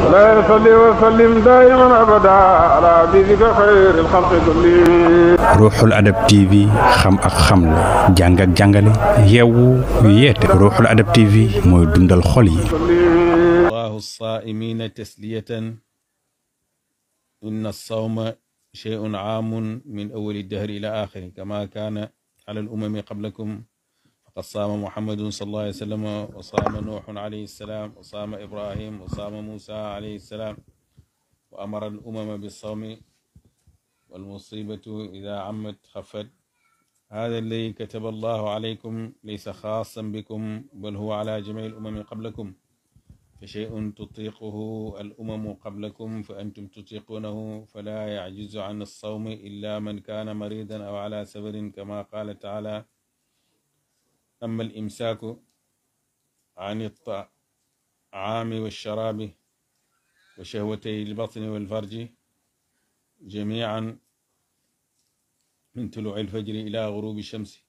ولا يصلي وسلم دائما ابدا على حبيبك خير الخلق كلهم. Ruuxul Adab TV xam ak xamle jàng ak jàngale yeewu yeete Ruuxul Adab TV mooy dundal xol yi. الله الصائمين تسلية إن الصوم شيء عام من أول الدهر إلى آخره كما كان على الأمم قبلكم فقد صام محمد صلى الله عليه وسلم وصام نوح عليه السلام وصام إبراهيم وصام موسى عليه السلام وأمر الأمم بالصوم والمصيبة إذا عمت خفت هذا الذي كتب الله عليكم ليس خاصا بكم بل هو على جميع الأمم قبلكم فشيء تطيقه الأمم قبلكم فأنتم تطيقونه فلا يعجز عن الصوم إلا من كان مريضا أو على سفر كما قال تعالى أما الإمساك عن الطعام والشراب وشهوتي البطن والفرج جميعا من طلوع الفجر إلى غروب الشمس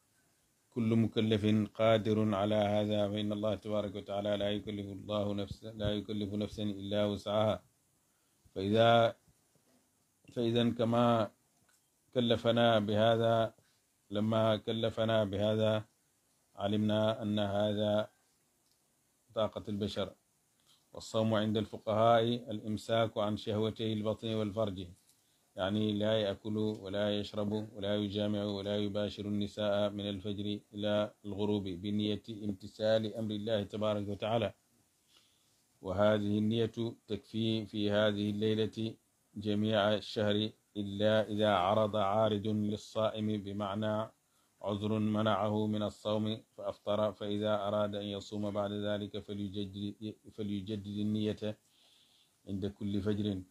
كل مكلف قادر على هذا فإن الله تبارك وتعالى لا يكلف نفسا إلا وسعها فإذا كما كلفنا بهذا لما كلفنا بهذا علمنا أن هذا طاقة البشر. والصوم عند الفقهاء الإمساك عن شهوتي البطن والفرج يعني لا يأكل ولا يشرب ولا يجامع ولا يباشر النساء من الفجر إلى الغروب بنية امتثال أمر الله تبارك وتعالى وهذه النية تكفي في هذه الليلة جميع الشهر إلا إذا عرض عارض للصائم بمعنى عذر منعه من الصوم فأفطر فإذا أراد أن يصوم بعد ذلك فليجدد النية عند كل فجر.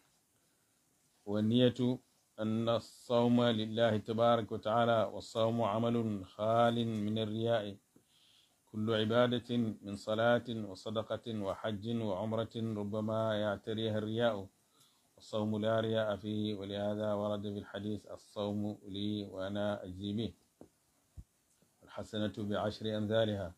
والنية أن الصوم لله تبارك وتعالى والصوم عمل خال من الرياء كل عبادة من صلاة وصدقة وحج وعمرة ربما يعتريها الرياء والصوم لا رياء فيه ولهذا ورد في الحديث الصوم لي وأنا أجزي به الحسنة بعشر أمثالها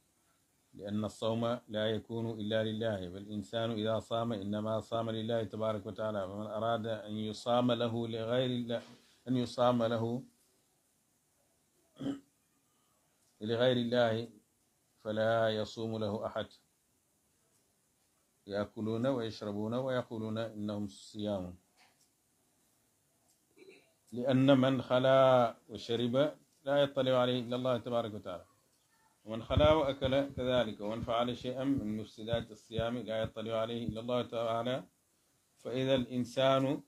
لأن الصوم لا يكون إلا لله فالإنسان إذا صام إنما صام لله تبارك وتعالى فمن أراد أن يصام له لغير الله فلا يصوم له أحد يأكلون ويشربون ويقولون إنهم صيام لأن من خلا وشرب لا يطلع عليه إلا الله تبارك وتعالى ومن خلا وأكل كذلك ومن فعل شيئا من مفسدات الصيام لا يطلع عليه إلا الله تعالى فإذا الإنسان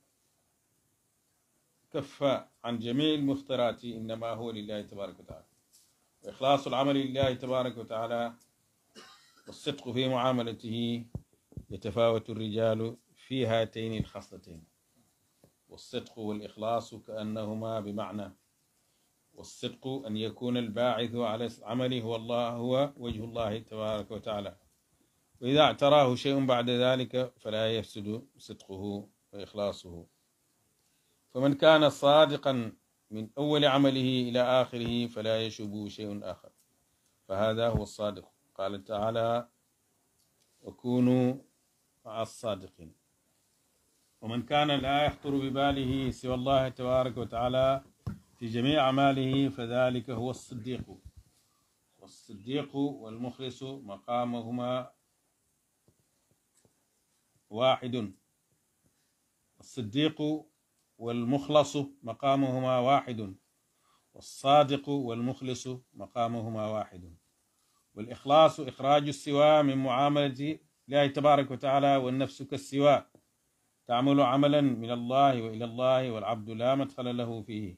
كف عن جميع المفترات إنما هو لله تبارك وتعالى وإخلاص العمل لله تبارك وتعالى والصدق في معاملته يتفاوت الرجال في هاتين الخصلتين والصدق والإخلاص كأنهما بمعنى والصدق أن يكون الباعث على العمل هو وجه الله تبارك وتعالى وإذا اعتراه شيء بعد ذلك فلا يفسد صدقه وإخلاصه فمن كان صادقا من أول عمله إلى آخره فلا يشوبه شيء آخر فهذا هو الصادق. قال تعالى وكونوا مع الصادقين. ومن كان لا يخطر بباله سوى الله تبارك وتعالى في جميع أعماله فذلك هو الصديق. والصديق والمخلص مقامهما واحد. الصديق والمخلص مقامهما واحد والصادق والمخلص مقامهما واحد. والإخلاص إخراج السواء من معاملة الله تبارك وتعالى والنفس كالسواء تعمل عملا من الله وإلى الله والعبد لا مدخل له فيه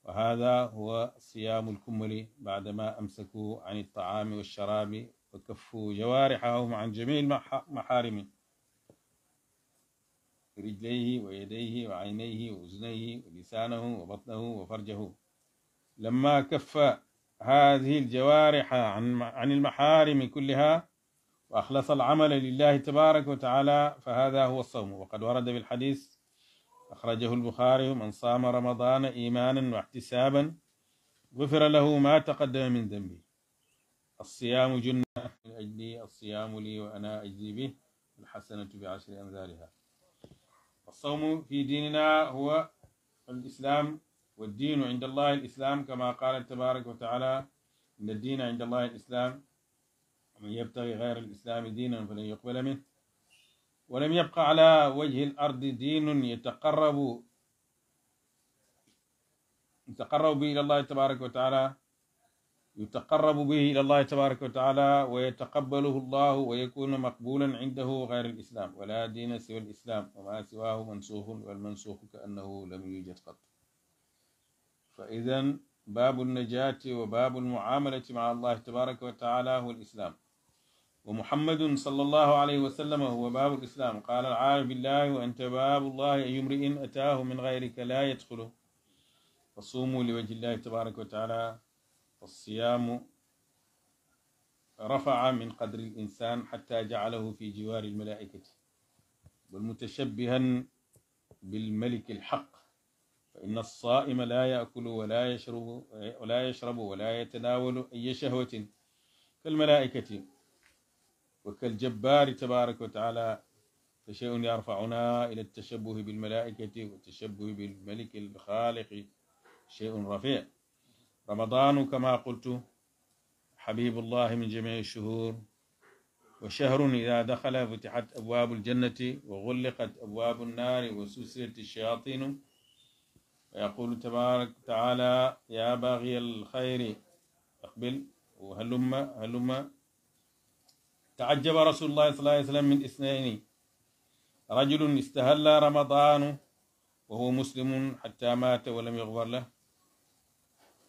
وهذا هو صيام الكمل بعدما أمسكوا عن الطعام والشراب وكفوا جوارحهم عن جميع المحارم رجليه ويديه وعينيه وأذنيه ولسانه وبطنه وفرجه. لما كف هذه الجوارح عن المحارم كلها وأخلص العمل لله تبارك وتعالى فهذا هو الصوم. وقد ورد في الحديث أخرجه البخاري من صام رمضان إيمانا واحتسابا غفر له ما تقدم من ذنبه. الصيام جنة من أجلي الصيام لي وأنا أجزي به الحسنة بعشر أمثالها. الصوم في ديننا هو الإسلام، والدين عند الله الإسلام، كما قال تبارك وتعالى: إن الدين عند الله الإسلام ومن يبتغي غير الإسلام دينا فلن يقبل منه. ولم يبقى على وجه الأرض دين يتقرب به إلى الله تبارك وتعالى، يتقرب به إلى الله تبارك وتعالى ويتقبله الله ويكون مقبولا عنده غير الإسلام، ولا دين سوى الإسلام، وما سواه منسوخ، والمنسوخ كأنه لم يوجد قط. فإذا باب النجاة وباب المعاملة مع الله تبارك وتعالى هو الإسلام، ومحمد صلى الله عليه وسلم هو باب الإسلام. قال العارف بالله: وأنت باب الله، أي امرئ أتاه من غيرك لا يدخله. فصوموا لوجه الله تبارك وتعالى. الصيام رفع من قدر الإنسان حتى جعله في جوار الملائكة، والمتشبها بالملك الحق، فإن الصائم لا يأكل ولا يشرب ولا يتناول أي شهوة كالملائكة وكالجبار تبارك وتعالى، فشيء يرفعنا إلى التشبه بالملائكة والتشبه بالملك الخالق شيء رفيع. رمضان كما قلت حبيب الله من جميع الشهور، وشهر إذا دخل فتحت أبواب الجنة وغلقت أبواب النار وسلسلت الشياطين. ويقول تبارك وتعالى: يا باغي الخير أقبل وهلم. تعجب رسول الله صلى الله عليه وسلم من اثنين: رجل استهل رمضان وهو مسلم حتى مات ولم يغفر له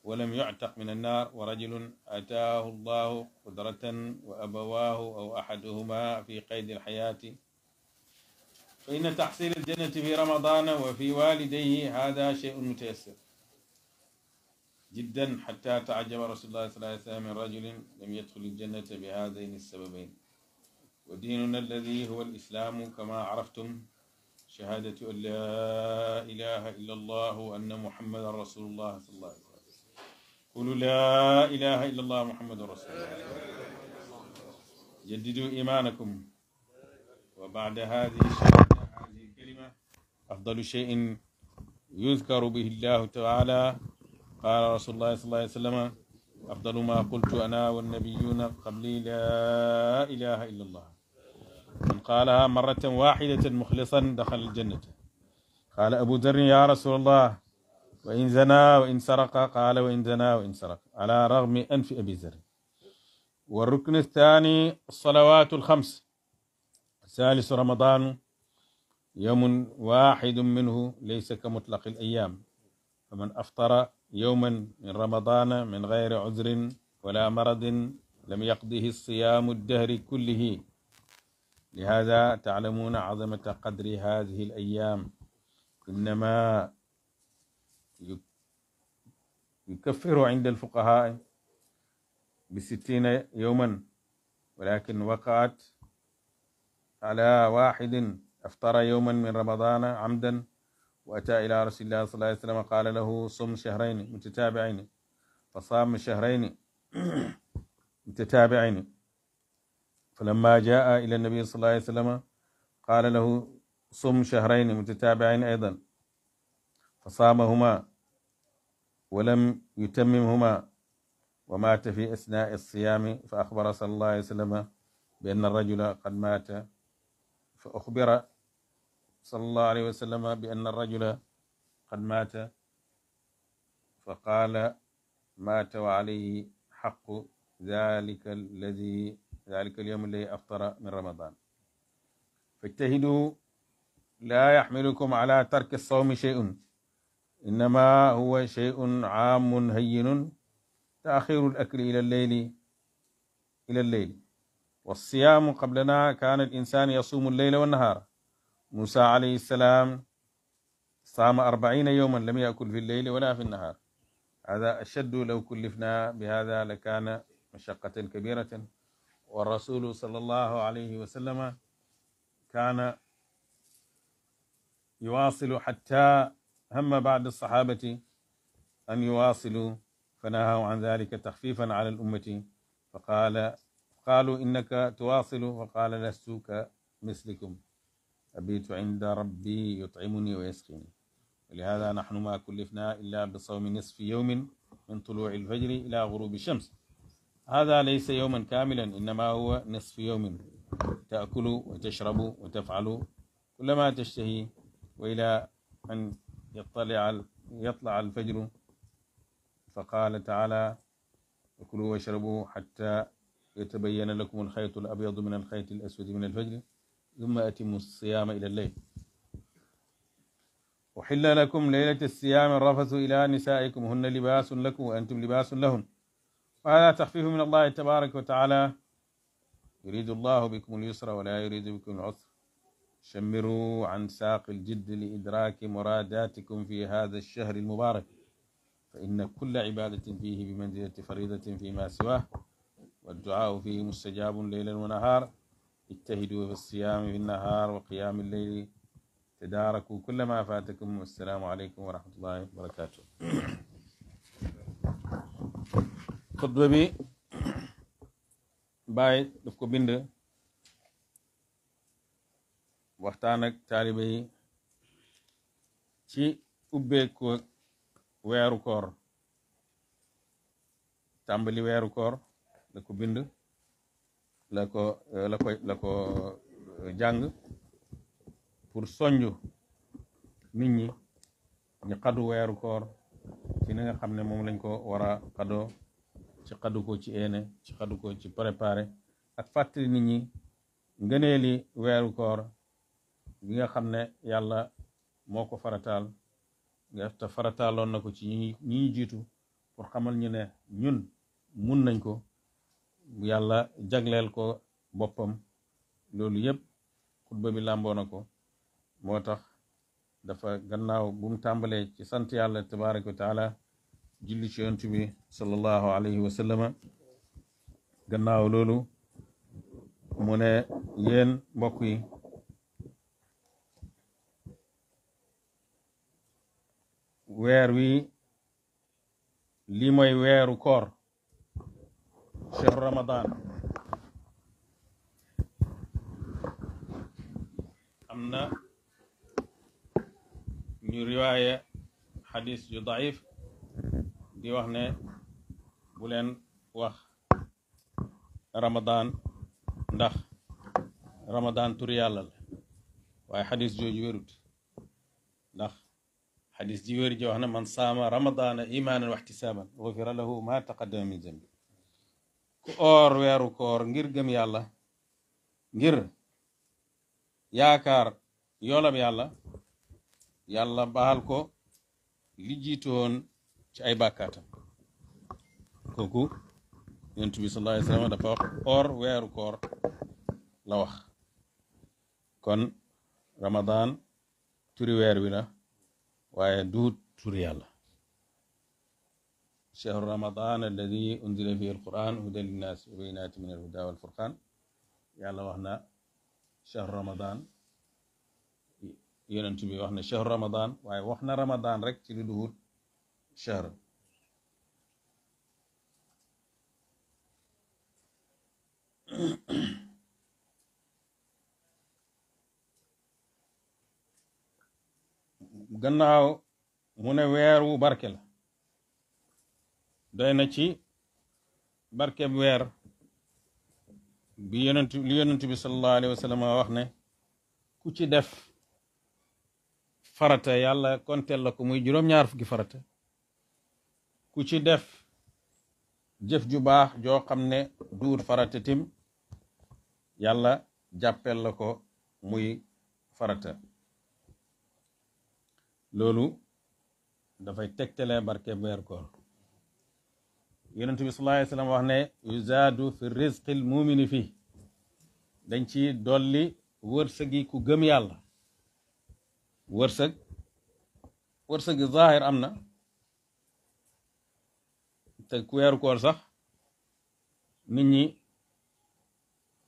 ولم يعتق من النار، ورجل أتاه الله قدرة وأبواه أو أحدهما في قيد الحياة. فإن تحصيل الجنة في رمضان وفي والديه هذا شيء متيسر جدا، حتى تعجب رسول الله صلى الله عليه وسلم من رجل لم يدخل الجنة بهذين السببين. وديننا الذي هو الإسلام كما عرفتم شهادة أن لا إله إلا الله وأن محمد رسول الله صلى الله عليه وسلم. قولوا لا إله إلا الله محمد رسول الله. جددوا إيمانكم. وبعد هذه الكلمة أفضل شيء يذكر به الله تعالى قال رسول الله صلى الله عليه وسلم: أفضل ما قلت أنا والنبيون قبلي لا إله إلا الله. من قالها مرة واحدة مخلصا دخل الجنة. قال أبو ذر: يا رسول الله، وإن زنى وإن سرق؟ قال: وإن زنى وإن سرق، على رغم أنف أبي ذر. والركن الثاني الصلوات الخمس. الثالث رمضان، يوم واحد منه ليس كمطلق الأيام، فمن أفطر يوما من رمضان من غير عذر ولا مرض لم يقضه الصيام الدهر كله. لهذا تعلمون عظمة قدر هذه الأيام. إنما يكفر عند الفقهاء ب60 يوما، ولكن وقعت على واحد أفطر يوما من رمضان عمدا وأتى إلى رسول الله صلى الله عليه وسلم قال له: صم شهرين متتابعين، فصام شهرين متتابعين. فلما جاء إلى النبي صلى الله عليه وسلم قال له: صم شهرين متتابعين أيضا، فصامهما ولم يتممهما، ومات في أثناء الصيام. فأخبر صلى الله عليه وسلم بأن الرجل قد مات، فأخبر صلى الله عليه وسلم بأن الرجل قد مات، فقال: مات وعليه حق ذلك اليوم الذي أفطر من رمضان. فاجتهدوا، لا يحملكم على ترك الصوم شيء، إنما هو شيء عام هين، تأخير الأكل إلى الليل. والصيام قبلنا كان الإنسان يصوم الليل والنهار. موسى عليه السلام صام 40 يوما لم يأكل في الليل ولا في النهار. هذا أشد، لو كلفنا بهذا لكان مشقة كبيرة. والرسول صلى الله عليه وسلم كان يواصل حتى هم بعض الصحابة أن يواصلوا، فنهوا عن ذلك تخفيفا على الأمة. قالوا: إنك تواصل؟ فقال: لست مثلكم أبيت عند ربي يطعمني ويسقيني ولهذا نحن ما كلفنا إلا بصوم نصف يوم من طلوع الفجر إلى غروب الشمس هذا ليس يوما كاملا إنما هو نصف يوم تأكلوا وتشربوا وتفعلوا كل ما تشتهي وإلى أن يطلع الفجر فقال تعالى وكلوا واشربوا حتى يتبين لكم الخيط الأبيض من الخيط الأسود من الفجر ثم أتموا الصيام إلى الليل أحل لكم ليلة الصيام الرفث إلى نسائكم هن لباس لكم وأنتم لباس لهن وهذا تخفيف من الله تبارك وتعالى يريد الله بكم اليسر ولا يريد بكم العسر شمروا عن ساق الجد لإدراك مراداتكم في هذا الشهر المبارك فإن كل عبادة فيه بمنزلة فريضة فيما سواه والدعاء فيه مستجاب ليلا ونهار اجتهدوا في الصيام في النهار وقيام الليل تداركوا كل ما فاتكم والسلام عليكم ورحمة الله وبركاته خطبة بي باي دفكو بند waxtaan ak taalibe yi ci ubbeeku weeru koor tàmbali weeru koor la ko bind la ko jàng pour soñju nit ñi ñu xadu weeru koor ci ni nga xam ne moom lañ ko war a xadoo ci xadu ko ci eene ci xadu ko ci préparé ak fàttali nit ñi ngëneeli weeru koor bi nga xam ne yàlla moo ko farataal nga te farataaloon na ko ci ñi jiitu pour xamal ñu ne ñun mun nañ ko yàlla jagleel ko boppam loolu yëpp xutba bi làmboo na ko moo tax dafa gannaaw bu mu tàmbalee ci sant yàlla tabaraka wa taala julli ci yonent bi sallallahu alayhi wa sallama gannaaw loolu mu ne yéen mbokk yi weer wi lii mooy weeru koor shahru ramadan am na ñu riwaaya xadis yu daif di wax ne bu leen wax ramadan ndax ramadan tur yàlla la waaye xadis jooju wérut ndax xadis ji wér ji wax na man saama ramadana imanan wa ihtisaban gufira lahu ma taqaddama min zambi ku oor weeru koor ngir gëm yàlla ngir yaakaar yoolab yàlla yàlla baal ko li jiitoon ci ay bàkkaatam kooku yonent bi sallallahu alayhi wa sallam dafa wax oor weeru koor la wax kon ramadan turi weer wi la waaye duut turi yàlla shahru ramadan alladi unzila fihi alquran hudan linnaas wa bayinaati min alhuda walfurqan yàlla wax na shahru ramadan yonent bi wax na shahru ramadan waaye wax na ramadan rek ci lu duhut shahr gannaaw mu ne weer wu barke la doy na ci barkeb weer bi li yonent bi sallallahu alayhi wa sallam wax ne ku ci def farata yàlla konteel la ko muy juróom-ñaar fukki farata ku ci def jëf ju baax joo xam ne duur farata tim yàlla jàppel la ko muy farata loolu dafay tegtalee barke weer koor yonent bi sallallahu alayhi wa sallam wax ne yuzaadu fi rizqil mumini fii dañ ci dolli wërsëgi ku gëm yàlla wërsëgi zahir am na te ku weeru koor sax nit ñi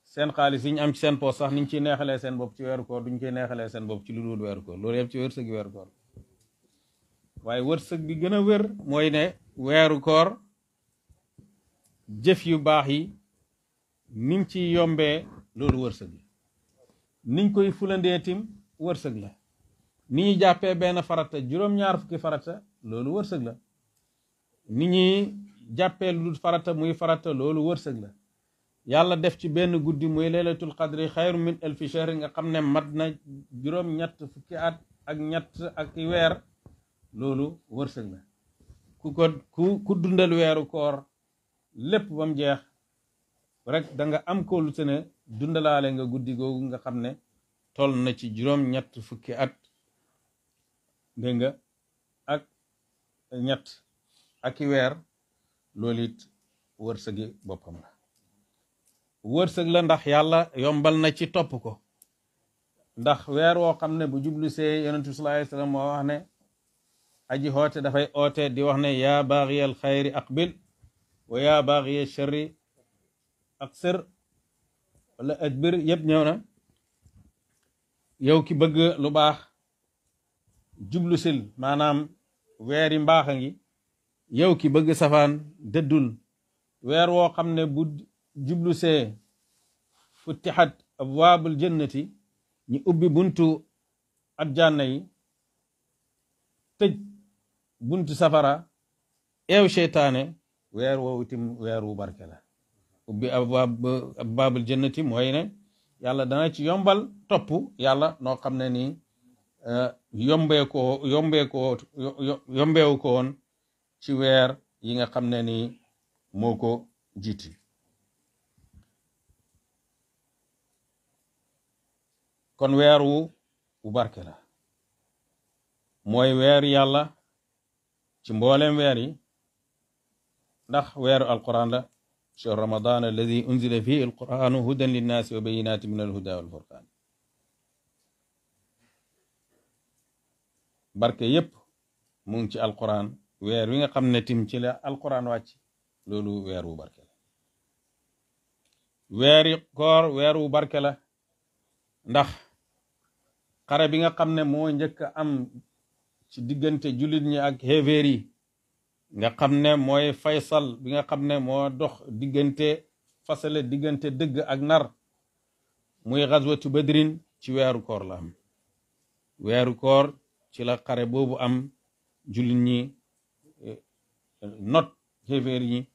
seen xaalis yi ñu am ci seen poos sax niñ ciy neexalee seen bopp ci weeru koor duñ koy neexalee seen bopp ci lu dul weeru koor loolu yëpp ci wërsëgi weeru koor waaye wërsëg bi gën a wér mooy ne weeru koor jëf yu baax yi nim ci yombee loolu wërsëg yi niñ koy fulandee tim wërsëg la ni ñuy jàppee benn farata juróom-ñaar fukki farata loolu wërsëg la ni ñuy jàppee lu farata muy farata loolu wërsëg la yàlla def ci benn guddi muy laylatul qadri xayru min alfi shahr nga xam ne mat na juróom-ñett fukki at ak ñett ak weer loolu wërsëg la ku dundal weeru koor lépp ba mu jeex rek da nga am ko lu tene dundalaale nga guddi googu nga xam ne toll na ci juróom-ñett fukki at dégg nga ak ñett ak weer loolu it wërsëgi boppam la wërsëg la ndax yàlla yombal na ci topp ko ndax weer woo xam ne bu jublu see yonent bi sallallahu alayhi wa sallam moo wax ne aji hoote dafay oote di wax ne yaa baaxiya al xayri aqbil wa yaa baaxiya sharri aqsir wala adbir yëpp ñëw na yow ki bëgg lu baax jublu sil maanaam weeri mbaax a ngi yow ki bëgg safaan dëddul weer woo xam ne bu jublu see futtihat abwaabul jannati ñi ubbi buntu aljanna yi tëj buntu safara eew seytaane weer woowu tim weer wu barke la ubbi abwaabul jannati mooy ne yàlla dana ci yombal topp yàlla noo xam ne nii yombeewu ko woon ci weer yi nga xam ne nii moo ko jiiti kon weer wu barke la mooy weer yàlla ci mboolem weer yi ndax weeru alquran la shahr ramadan alladi unzila fihi alquranu hudan linnaasi wa bayinati min alhuda walfurqan barke yépp mu ngi ci alquran weer wi nga xam ne tim ci la alquran wàcc loolu weer wu barke la weeri koor weer wu barke la ndax xare bi nga xam ne moo njëkk am ci diggante jullit ñi ak xéeféer yi nga xam ne mooy faysal bi nga xam ne moo dox diggante fasale diggante dëgg ak nar muy gazwatu badrin ci weeru koor la am weeru koor ci la xare boobu am jullit ñi not xéeféer ñi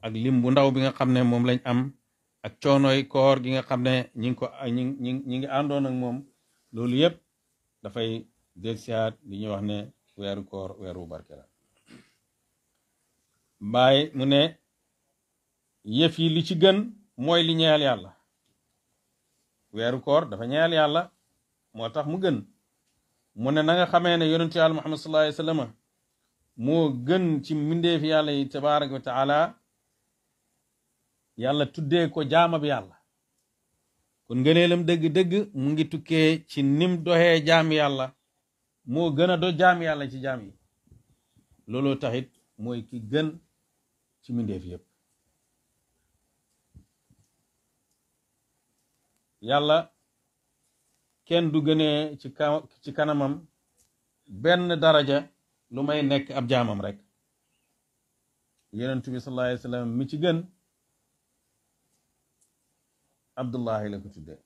ak lim bu ndaw bi nga xam ne moom lañ am ak coonooy koor gi nga xam ne ñi ngi àndoon ak moom loolu yëpp dafay delsiyaat li ñuy wax ne weeru koor weeru barke la Baay mu ne yëf yi li ci gën mooy li ñeel yàlla weeru koor dafa ñeel yàlla moo tax mu gën mu ne na nga xamee ne yonentu yàlla Muhammad sallallahu alayhi wa sallam moo gën ci mbindeef yàlla yi tabaraka wa taala yàlla tuddee ko jaamab yàlla kon ngëneelam dëgg-dëgg mu ngi tukkee ci nim doxee jaam yàlla moo gën a do jaam yàlla ci jaam yi looloo taxit mooy ki gën ci mbindeef yépp yàlla kenn du gënee ci kanamam benn daraja lu may nekk ab jaamam rek yonent bi sallallahu alayhi wa sallam mi ci gën abdullahi la ko tuddee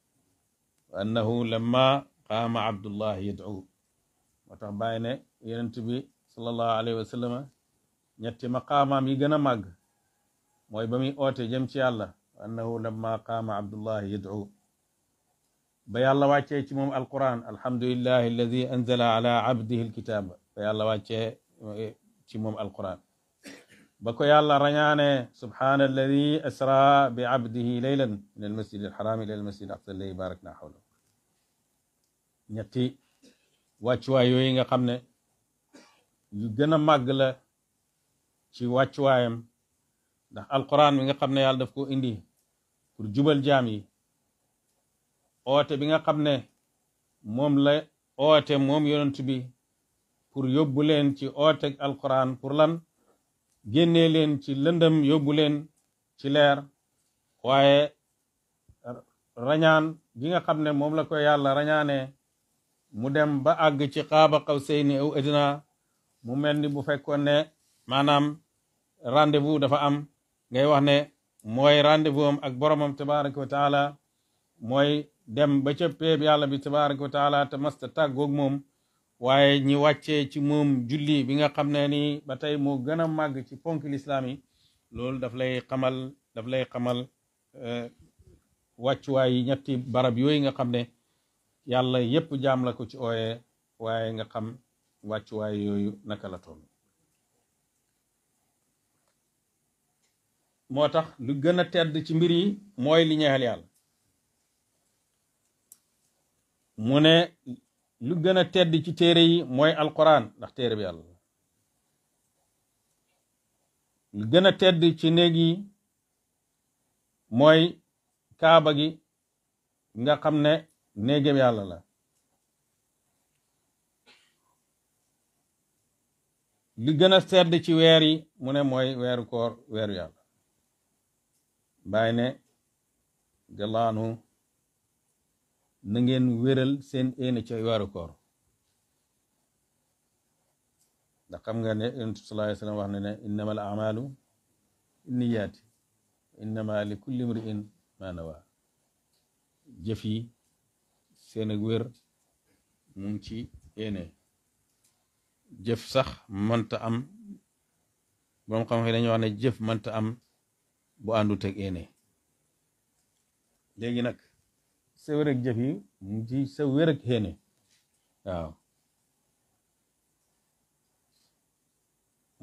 wa annahu lamma qaama abdullahi yad'u moo tax bàyyi ne yonent bi sallallahu alayhi wa sallam ñetti maqaamaam yi gën a màgg mooy ba muy oote jëm ci yàlla wa annahu lamma qaama abdullahi yad'u ba yàlla wàccee ci moom alquran alhamdulillahi alladi anzala ala abdihi alkitaba ba yàlla wàccee ci moom alquran ba ko yàlla rañaane subhana alladi asra bi abdihi laylan min almasjid alharam ila almasjid aqsa alladi barakna hawla ñetti wàccuwaay yooyu nga xam ne yu gën a màgg la ci wàccuwaayam ndax alquran bi nga xam ne yàlla daf ko indi pour jubal jaam yi oote bi nga xam ne moom la oote moom yonent bi pour yóbbu leen ci oote alquran pour lan génnee leen ci lëndëm yóbbu leen ci leer waaye rañaan gi nga xam ne moom la ko yàlla rañaanee mu dem ba àgg ci qaaba qawsayni aw adna mu mel ni bu fekkoon ne maanaam rendez-vous dafa am ngay wax ne mooy rendez-vous am ak boromam tabaraka wa taala mooy dem ba ca péeb yàlla bi tabaraka wa taala te masta tàggoog moom waaye ñi wàccee ci moom julli bi nga xam ne ni ba tey moo gën a màgg ci ponk lislaam yi loolu daf lay xamal wàccuwaay yi ñetti barab yooyu nga xam ne yàlla yépp jaam la ko ci ooyee waaye nga xam wàccuwaay yooyu naka la toll moo tax lu gën a tedd ci mbir yi mooy li ñeexal yàlla mu ne lu gën a tedd ci téere yi mooy alquran ndax téere bi yàlla lu gën a tedd ci néeg yi mooy kaaba gi nga xam ne néegam yàlla la lu gën a tedd ci weer yi mu ne mooy weeru koor weeru yàlla bàyyi ne galaanu na ngeen wéral seen éene ci weeru koor ndax xam nga ne yonent bi sallallahu alayhi wasallam wax ne ne innama al amalu niyaati innama li kulli mri'in ma nawa jëf yi seen ak wér mu ngi ci éene jëf sax mënta am boom xam-xam dañuy wax ne jëf mënta am bu àndut ak éene léegi nag sa wér ak jëf yi mu ngi ci sa wér ak éene waaw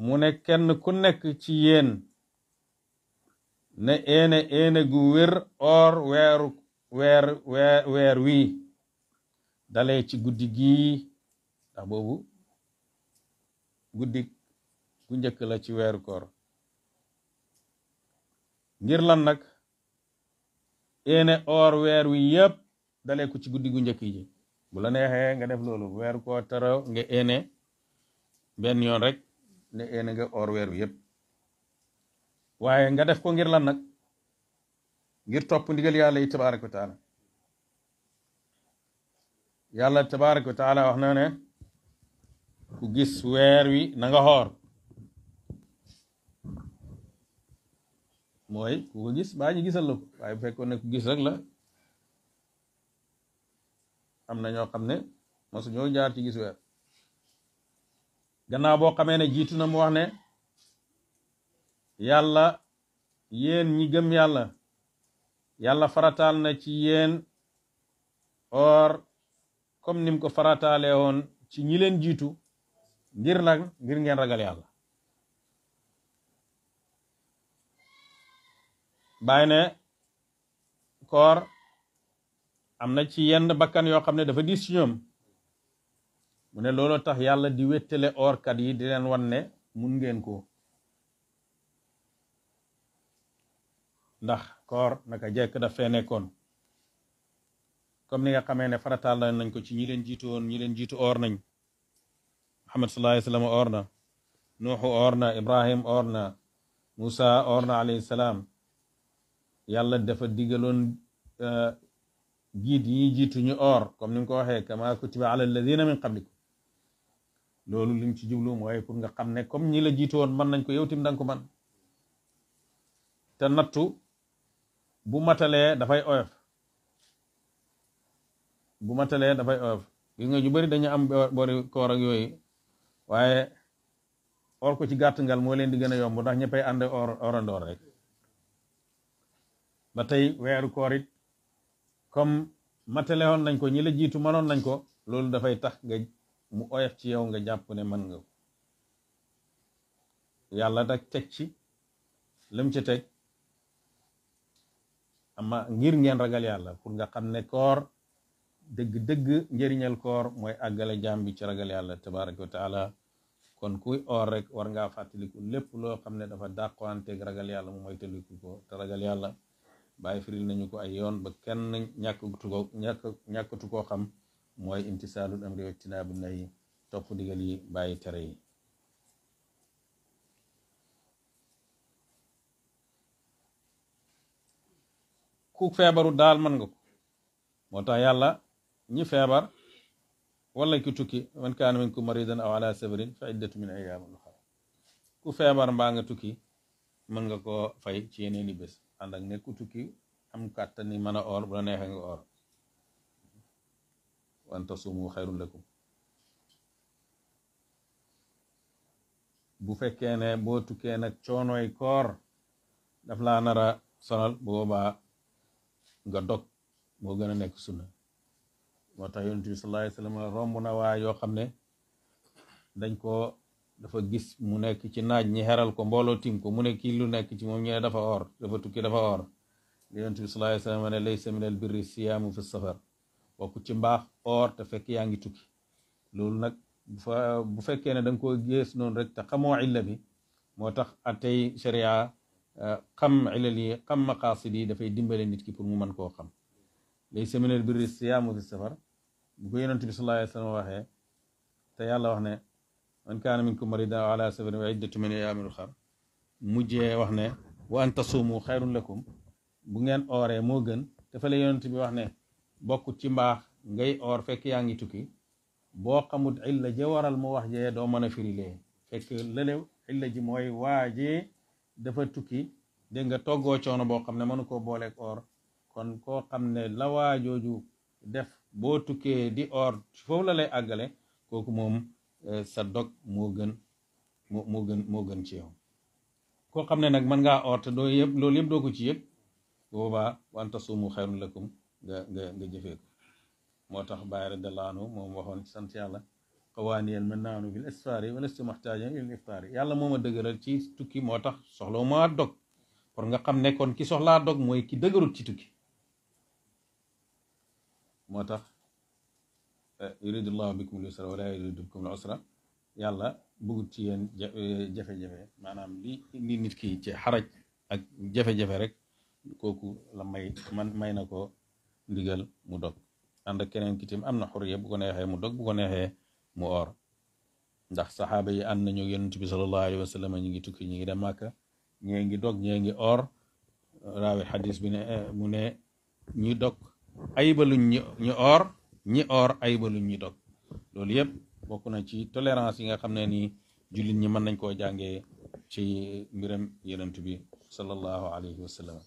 mu ne kenn ku nekk ci yéen ne éene gu wér or weer wii dalee ci guddi gii ndax boobu guddi gu njëkk la ci weeru koor ngir lan nag éene or weer wi yëpp dalee ko ci guddi gu njëkk ji bu la neexee nga def loolu weeru koor taraw nga éene benn yoon rek ne éene nga or weer wi yëpp waaye nga def ko ngir lan nag ngir topp ndigal yàlla yi tabaraka wa taala yàlla tabaraka wa taala wax na ne ku gis weer wi na nga xoor mooy ku ko gis baa ñu gisal la ko waaye bu fekkoon ne ku gis rek la am na ñoo xam ne mosu ñoo jaar ci gis weer gannaaw boo xamee ne jiitu na mu wax ne yàlla yéen ñi gëm yàlla farataal na ci yéen or comme nim ko farataale woon ci ñi leen jiitu ngir nag ngir ngeen ragal yàlla bàyyi ne koor am na ci yenn bakkan yoo xam ne dafa diis ci ñoom mu ne looloo tax yàlla di wéttale oorkat yi di leen wan ne mun ngeen ko ndax koor naka jekk daf fee nekkoon comme ni nga xamee ne farataal nañ ko ci ñi leen jiitu woon ñi leen jiitu oor nañ Muhammad sallallahu alayhi wa sallam oor na Nuuxu oor na Ibrahim oor na Musa oor na alayhi salaam yàlla dafa digaloon jiit yi jiitu ñu oor comme ni nga ko waxee kama kutiba ala alladina min qablikum loolu lim ci jublu mooy pour nga xam ne comme ñi la jiitu woon mën nañ ko yow tim danga ko man te nattu bu matalee dafay oyof gis nga ñu bari dañu am boori koor ak yooyu waaye or ko ci gàtt ngal moo leen di gën a yomb ndax ñëppay ànd orandoor rek ba tey weeru koor it comme matale woon nañ ko ñi la jiitu mënoon nañ ko loolu dafay tax nga mu oyof ci yow nga jàpp ne mën nga yàlla dak teg ci lam ci teg ama ngir ngeen ragal yàlla pour nga xam ne koor dëgg njëriñal koor mooy àggale jaam bi ci ragal yàlla tabaraka wa taala kon kuy oor rek war ngaa fàttaliku lépp loo xam ne dafa dàqwanteeg ragal yàlla mu moytaliku ko te ragal yàlla bàyyi firil nañu ko ay yoon ba kenn ñàkkatu koo xam mooy imtisaalul amri wa ijtinaabu nahyi topp ndigal yi bàyyi tere yi ku feebaru daal mën nga ko moo tax yàlla ñi feebar wala ki tukki man kaana minkum maridan aw ala safarin fa iddatu min ayyaamin uxar ku feebar mbaa nga tukki mën nga koo fay ci yeneeni bés ànd ak ne ku tukki am kàttan ni mën a oor bu la neexee nga oor wa an tasuumu xayrun lakum bu fekkee ne boo tukkee nag coonooy koor daf laa nar a sonal bu boobaa nga dog moo gën a nekk sunna moo tax yonent bi sallallahu alayhi wa sallam romb na waa yoo xam ne dañ ko dafa gis mu nekk ci naaj ñi xeral ko mbooloo tim ko mu ne kii lu nekk ci moom ñu ne dafa or dafa tukki dafa or yonent bi sallallahu alayhi wa sallam ne laysa min al birri siyaamu fi safar bokk ci mbaax or te fekk yaa ngi tukki loolu nag bu fekkee ne da nga koo gées noonu rek te xamoo illa bi moo tax atey sharia xam ilal yi xam maqaasid yi dafay dimbale nit ki pour mu mën koo xam laysa min al birri siyaamu fi safar bu ko yonent bi sallallahu alayhi wa sallam waxee te yàlla wax ne man kaana minkum maridan aw ala safarin wa iddatu min ayaamin uxar mujjee wax ne wa an tasuumu xayrun lakum bu ngeen ooree moo gën te fa la yonent bi wax ne bokk ci mbaax ngay oor fekk yaa ngi tukki boo xamut illa ja waral mu wax jee doo mën a firilee fekk lëlew illa ji mooy waajee dafa tukki dégg nga toggoo coono boo xam ne mënu koo booleeg oor kon koo xam ne la waajooju def boo tukkee di oor foofu la lay àggale kooku moom sa dog moo gën ci yow koo xam ne nag mën ngaa oor te doo yëpp loolu yëpp doo ko ci yëg boobaa wa an tasuumu xayrun lakum nga jëfee ko moo tax Baay radiyallaahu anhu moom waxoon sant yàlla qawaaniyal mannaanu bil isfaari wa lastu muhtaajan ilal iftaari yàlla moo ma dëgëral ci tukki moo tax soxla maa dog pour nga xam ne kon ki soxlaa dog mooy ki dëgërut ci tukki moo tax yuridullahu bikumul yusra wa laa yuridu bikumul usra yàlla bëggut ci yéen jafe-jafe maanaam li nit ki ci xaraj ak jafe-jafe rek kooku la may na ko ndigal mu dog ànd ak keneen kitim am na xurriya bu ko neexee mu dog bu ko neexee mu oor ndax saxaaba yi ànd nañu yonent bi sallallahu alayhi wa sallam ñi ngi tukki ñi ngi dem Màkka ñee ngi dog ñee ngi oor raawi xadis bi ne mu ne ñi dog ayibaluñ ñi oor ñi oor ayibaluñ ñi dog loolu yëpp bokk na ci tolérance yi nga xam ne nii jullit ñi mën nañ koo jàngee ci mbiram yonent bi sallallahu alayhi wa sallam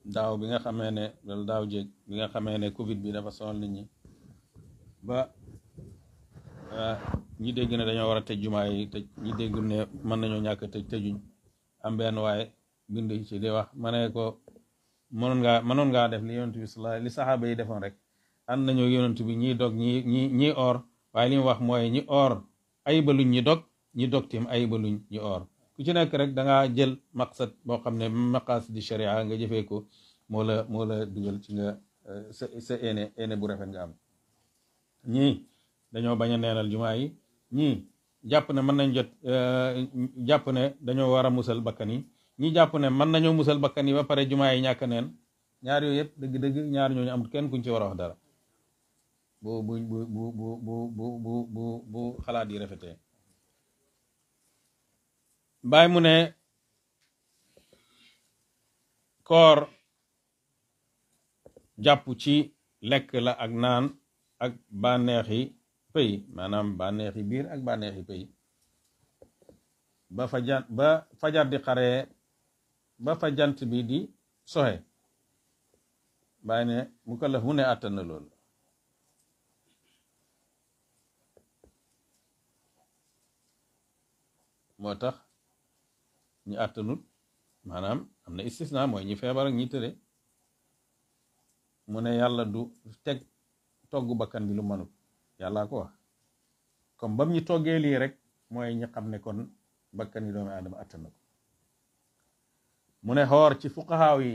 daaw bi nga xamee ne loolu daaw jéeg bi nga xamee ne covid bi dafa sonal nit ñi ba ñi dégg ne dañoo war a tëj jumaa yi tëj ñi dégg ne mën nañoo ñàkk tëj tëjuñ am benn waaye bind ci di wax ma ne ko mënoon ngaa def li yonent bi sallallahu li saxaaba yi defoon rek ànd nañoo yonent bi ñii dog ñi or waaye li mu wax mooy ñi or ayibaluñ ñi dog ñi dog tim ayibaluñ ñi or ku ci nekk rek da ngaa jël maqsad boo xam ne maqasidi sharia nga jëfee ko moo la dugal ci nga sa ene bu rafet nga am ñii dañoo bañ a neenal jumaa yi ñii jàpp ne mën nañ jàpp ne dañoo war a musal bakkan yi ñii jàpp ne mën nañoo musal bakkan yi ba pare jumaa yi ñàkk neen ñaar yooyu yëpp dëgg-dëgg ñaar ñooñu amul kenn kuñ ci war a wax dara bu xalaat yi rafetee Baay mu ne koor jàpp ci lekk la ak naan ak bànneexi pëy maanaam bànneexi biir ak bànneexi pëy ba fajar di xaree ba fa jant bi di soxe Baay ne mukallaf mu ne àttan na loolu moo tax ñi àttanut maanaam am na istisna mooy ñi feebar ak ñi tëre mu ne yàlla du teg togg bakkan bi lu mënut yàllaa ko wax comme bam ñu toggee lii rek mooy ñi xam ne kon bakkan yi doomu aadama àttan na ko mu ne xoor ci fuqahaaw yi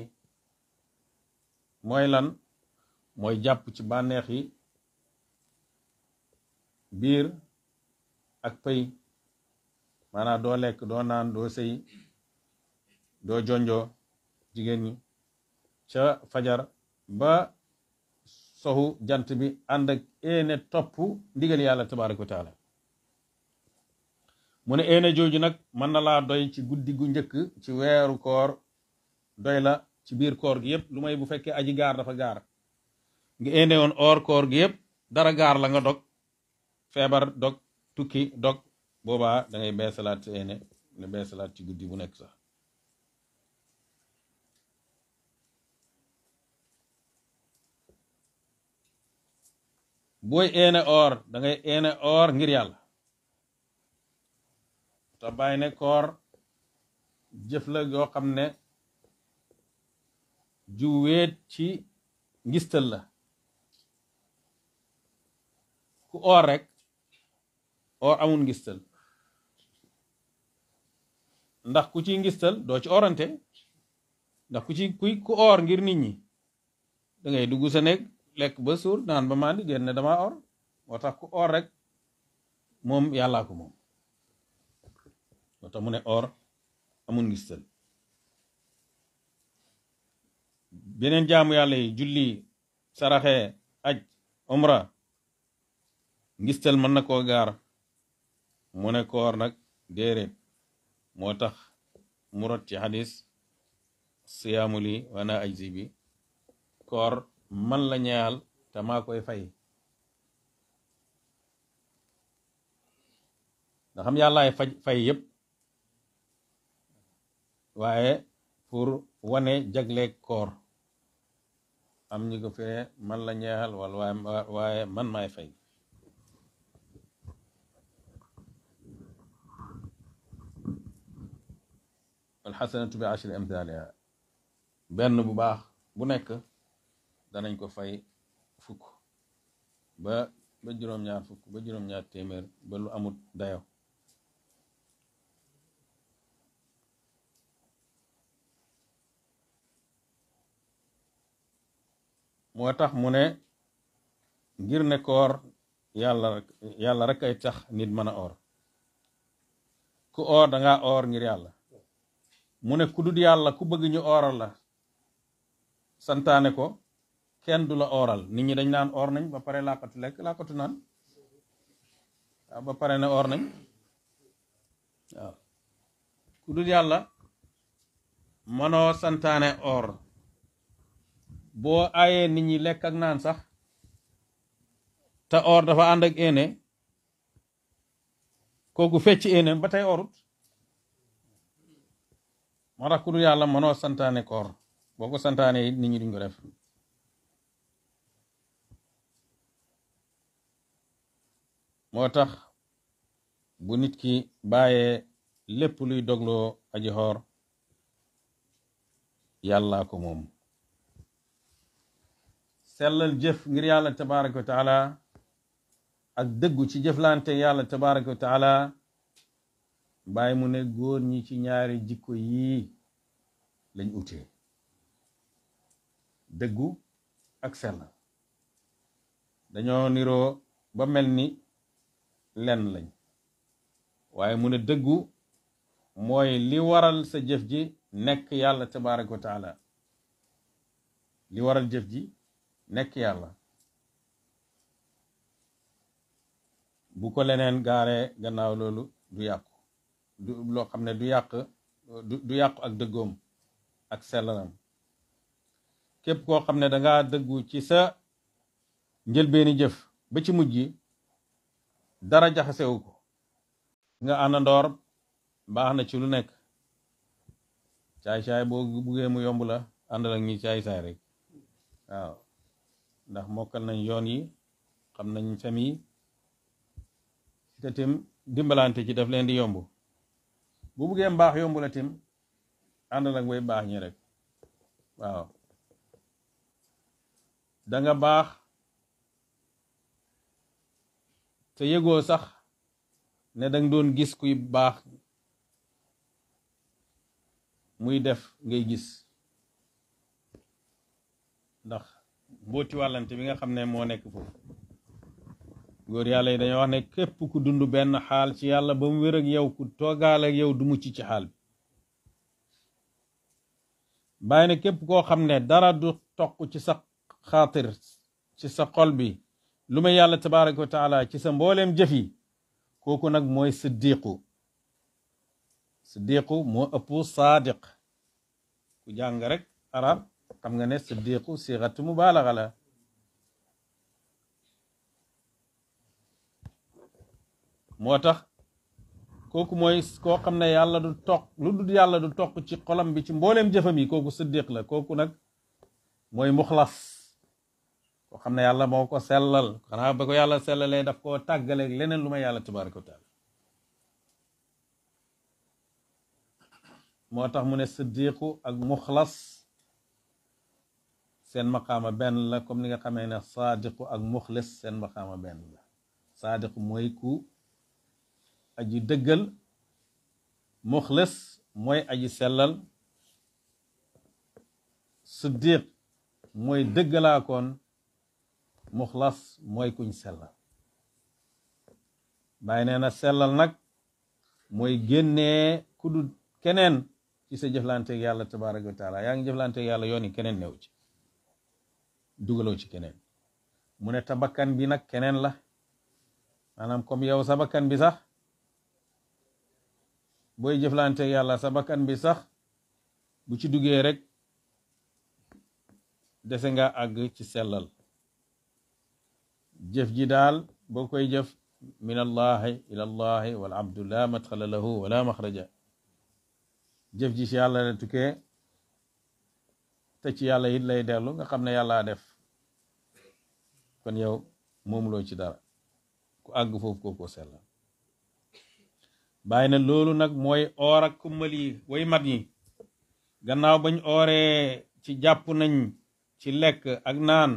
mooy lan mooy jàpp ci bànneex yi biir ak pëy maanaam doo lekk doo naan doo sëy doo jonjoo jigéen ñi ca fajar ba soxu jant bi ànd ak eene topp ndigal yàlla tabaaraka wa taala mu ne eene jooju nag mën na laa doy ci guddi gu njëkk ci weeru koor doy la ci biir koor gi yëpp lu may bu fekkee aji gaar dafa gaar nga eene woon or koor gi yëpp dara gaar la nga dog feebar dog tukki dog boobaa da ngay beesalaat sa eene nga beesalaat ci guddi bu nekk sax booy eene or da ngay eene or ngir yàlla te bàyyi ne koor jëf la yoo xam ne ju weet ci ngistal la ku or rek or amul ngistal ndax ku ci ngistal doo ci orante ndax ku or ngir nit ñi da ngay dugg sa néeg lekk ba suur naan ba mandi génn ne dama or moo tax ku or rek moom yàllaa ko moom moo tax mu ne or amul ngistal beneen jaamu yàlla yi julli saraxe aj umra ngistal mën na koo gaar mu ne koor nag déeréet moo tax mu rot ci xadis siyaamu li wana ajzi bi koor man la ñaal te maa koy fay nga xam yàllaay fay yépp waaye pour wane jagleeg koor am ñu ko fee man la ñeexal wala waaye man maay fay alxasanatu bi ashri amthaliha benn bu baax bu nekk danañ ko fay fukk ba juróom-ñaar fukk ba juróom-ñaar téeméer ba lu amut dayo moo tax mu ne ngir ne koor yàlla rek ay tax nit mën a or ku or danga or ngir yàlla mu ne ku dul yàlla ku bëgg ñu oral la santaane ko kenn du la oral nit ñi dañ naan or nañ ba pare làqatu lekk làqatu naan waaw ba pare ne or nañ waaw ku dul yàlla mënoo santaane or boo aayee nit ñi lekk ak naan sax te or dafa ànd ak éene kooku fecc éene ba tey orut moo tax ku dul yàlla mënoo santaane koor boo ko santaane it nit ñi duñ ko def moo tax bu nit ki bàyyee lépp luy dogloo aji xoor yàllaa ko moom sellal jëf ngir yàlla tabaraka wa taala ak dëggu ci jëflante yàlla tabaraka wa taala bàyyi mu ne góor ñi ci ñaari jikko yii lañ utee dëggu ak sellal dañoo niroo ba mel ni lenn lañ waaye mu ne dëggu mooy li waral sa jëf ji nekk yàlla tabaraka wa taala li waral jëf ji nekk yàlla bu ko leneen gaaree gannaaw loolu du yàqu du loo xam ne du yàqu ak dëggoom ak sellalam képp koo xam ne danga dëggu ci sa njëlbeeni jëf ba ci mujj gi dara jaxasewu ko nga àndandoor baax na ci lu nekk caay-caay boo buggee mu yomb la àndal ak ñi caay-caay rek waaw ndax mokkal nañ yoon yi xam nañ famille te tim dimbalante ci daf leen di yomb bu buggee mbaax yomb la tim àndal ak way baax ñi rek waaw danga baax te yëgoo sax ne danga doon gis kuy baax muy def ngay gis ndax mbooti wàllante bi nga xam ne moo nekk foofu góor yàlla yi dañoo wax ne képp ku dund benn xaal ci yàlla ba mu wér ak yow ku toogaal ak yow du mucc ci xaal bi bàyyi ne képp koo xam ne dara du toq ci sa xaatir ci sa xol bi lu may yàlla tabaraka wa taala ci sa mbooleem jëf yi kooku nag mooy siddiqu moo ëpp saadiq ku jàng rek arab xam nga ne siddiqu siixatu mubaalaxa la moo tax kooku mooy koo xam ne yàlla du toq lu dul yàlla du toq ci xolam bi ci mbooleem jëfam yi kooku siddiq la kooku nag mooy muxlas koo xam ne yàlla moo ko sellal xanaa ba ko yàlla sellalee daf koo tàggaleeg leneen lu may yàlla tabaraka wa taala moo tax mu ne siddiqu ak muxlas seen maqaama benn la comme ni nga xamee ne saadiqu ak muxlis seen maqaama benn la saadiqu mooy ku aji dëggal muxlis mooy aji sellal siddiq mooy dëggalaakoon muxlas mooy kuñ sellal bàyyi nee na sellal nag mooy génnee ku du keneen ci sa jëflanteeg yàlla tabaraka wa taala yaa ngi jëflanteeg yàlla yoon yi keneen new ci dugaloo ci keneen mu ne ta bakkan bi nag keneen la maanaam comme yow sa bakkan bi sax booy jëflanteeg yàlla sa bakkan bi sax bu ci duggee rek dese nga àgg ci sellal jëf ji daal boo koy jëf min allahi ila allahi wal abdu la madxala lahu wala maxraja jëf ji ci yàlla la tukkee te ci yàlla it lay dellu nga xam ne yàllaa def kon yow moomuloo ci dara ku àgg foofu kookoo sellal bàyyi na loolu nag mooy oor ak kummal yi way mat yi gannaaw bañ ooree ci jàpp nañ ci lekk ak naan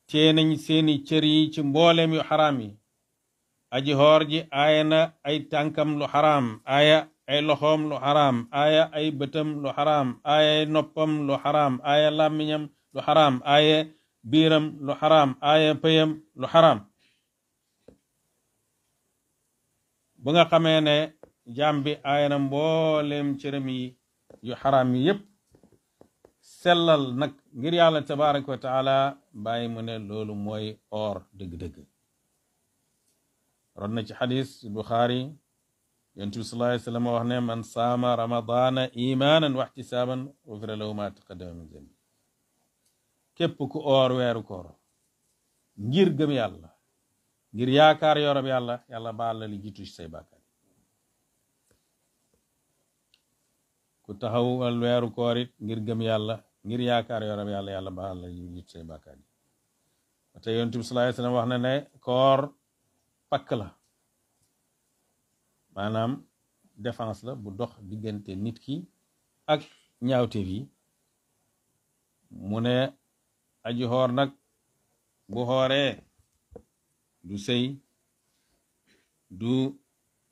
tee nañ seeni cër yi ci mbooleem yu xaraam yi aji xoor ji aaya na ay tànkam lu xaraam aaya ay loxoom lu xaraam aaya ay bëtam lu xaraam aaya ay noppam lu xaraam aaya làmmiñam lu xaraam aaya biiram lu xaraam aaya pëyam lu xaraam bu nga xamee ne jaam bi aaya na mbooleem cëram yi yu xaraam yi yépp sellal nag ngir yàlla tabaraka wa taala bàyyi mu ne loolu mooy or dëgg-dëgg rod na ci xadis Buxaari yonent bi sallallahu alayhi wa sallam wax ne man saama ramadana imanan wa ihtisaban ghufira lahu ma taqaddama min zanbi képp ku oor weeru koor ngir gëm yàlla ngir yaakaar yorob yàlla yàlla baal la li jiitu ci say bàkkaar ku taxawal weeru koor it ngir gëm yàlla ngir yaakaar yorob yàlla yàlla baal la li jiitu say bàkkaar te yonent bi sallallahu alayhi wa sallam wax na ne koor pakk la maanaam défense la bu dox diggante nit ki ak ñaawteef yi mu ne aji xoor nag bu xooree du sëy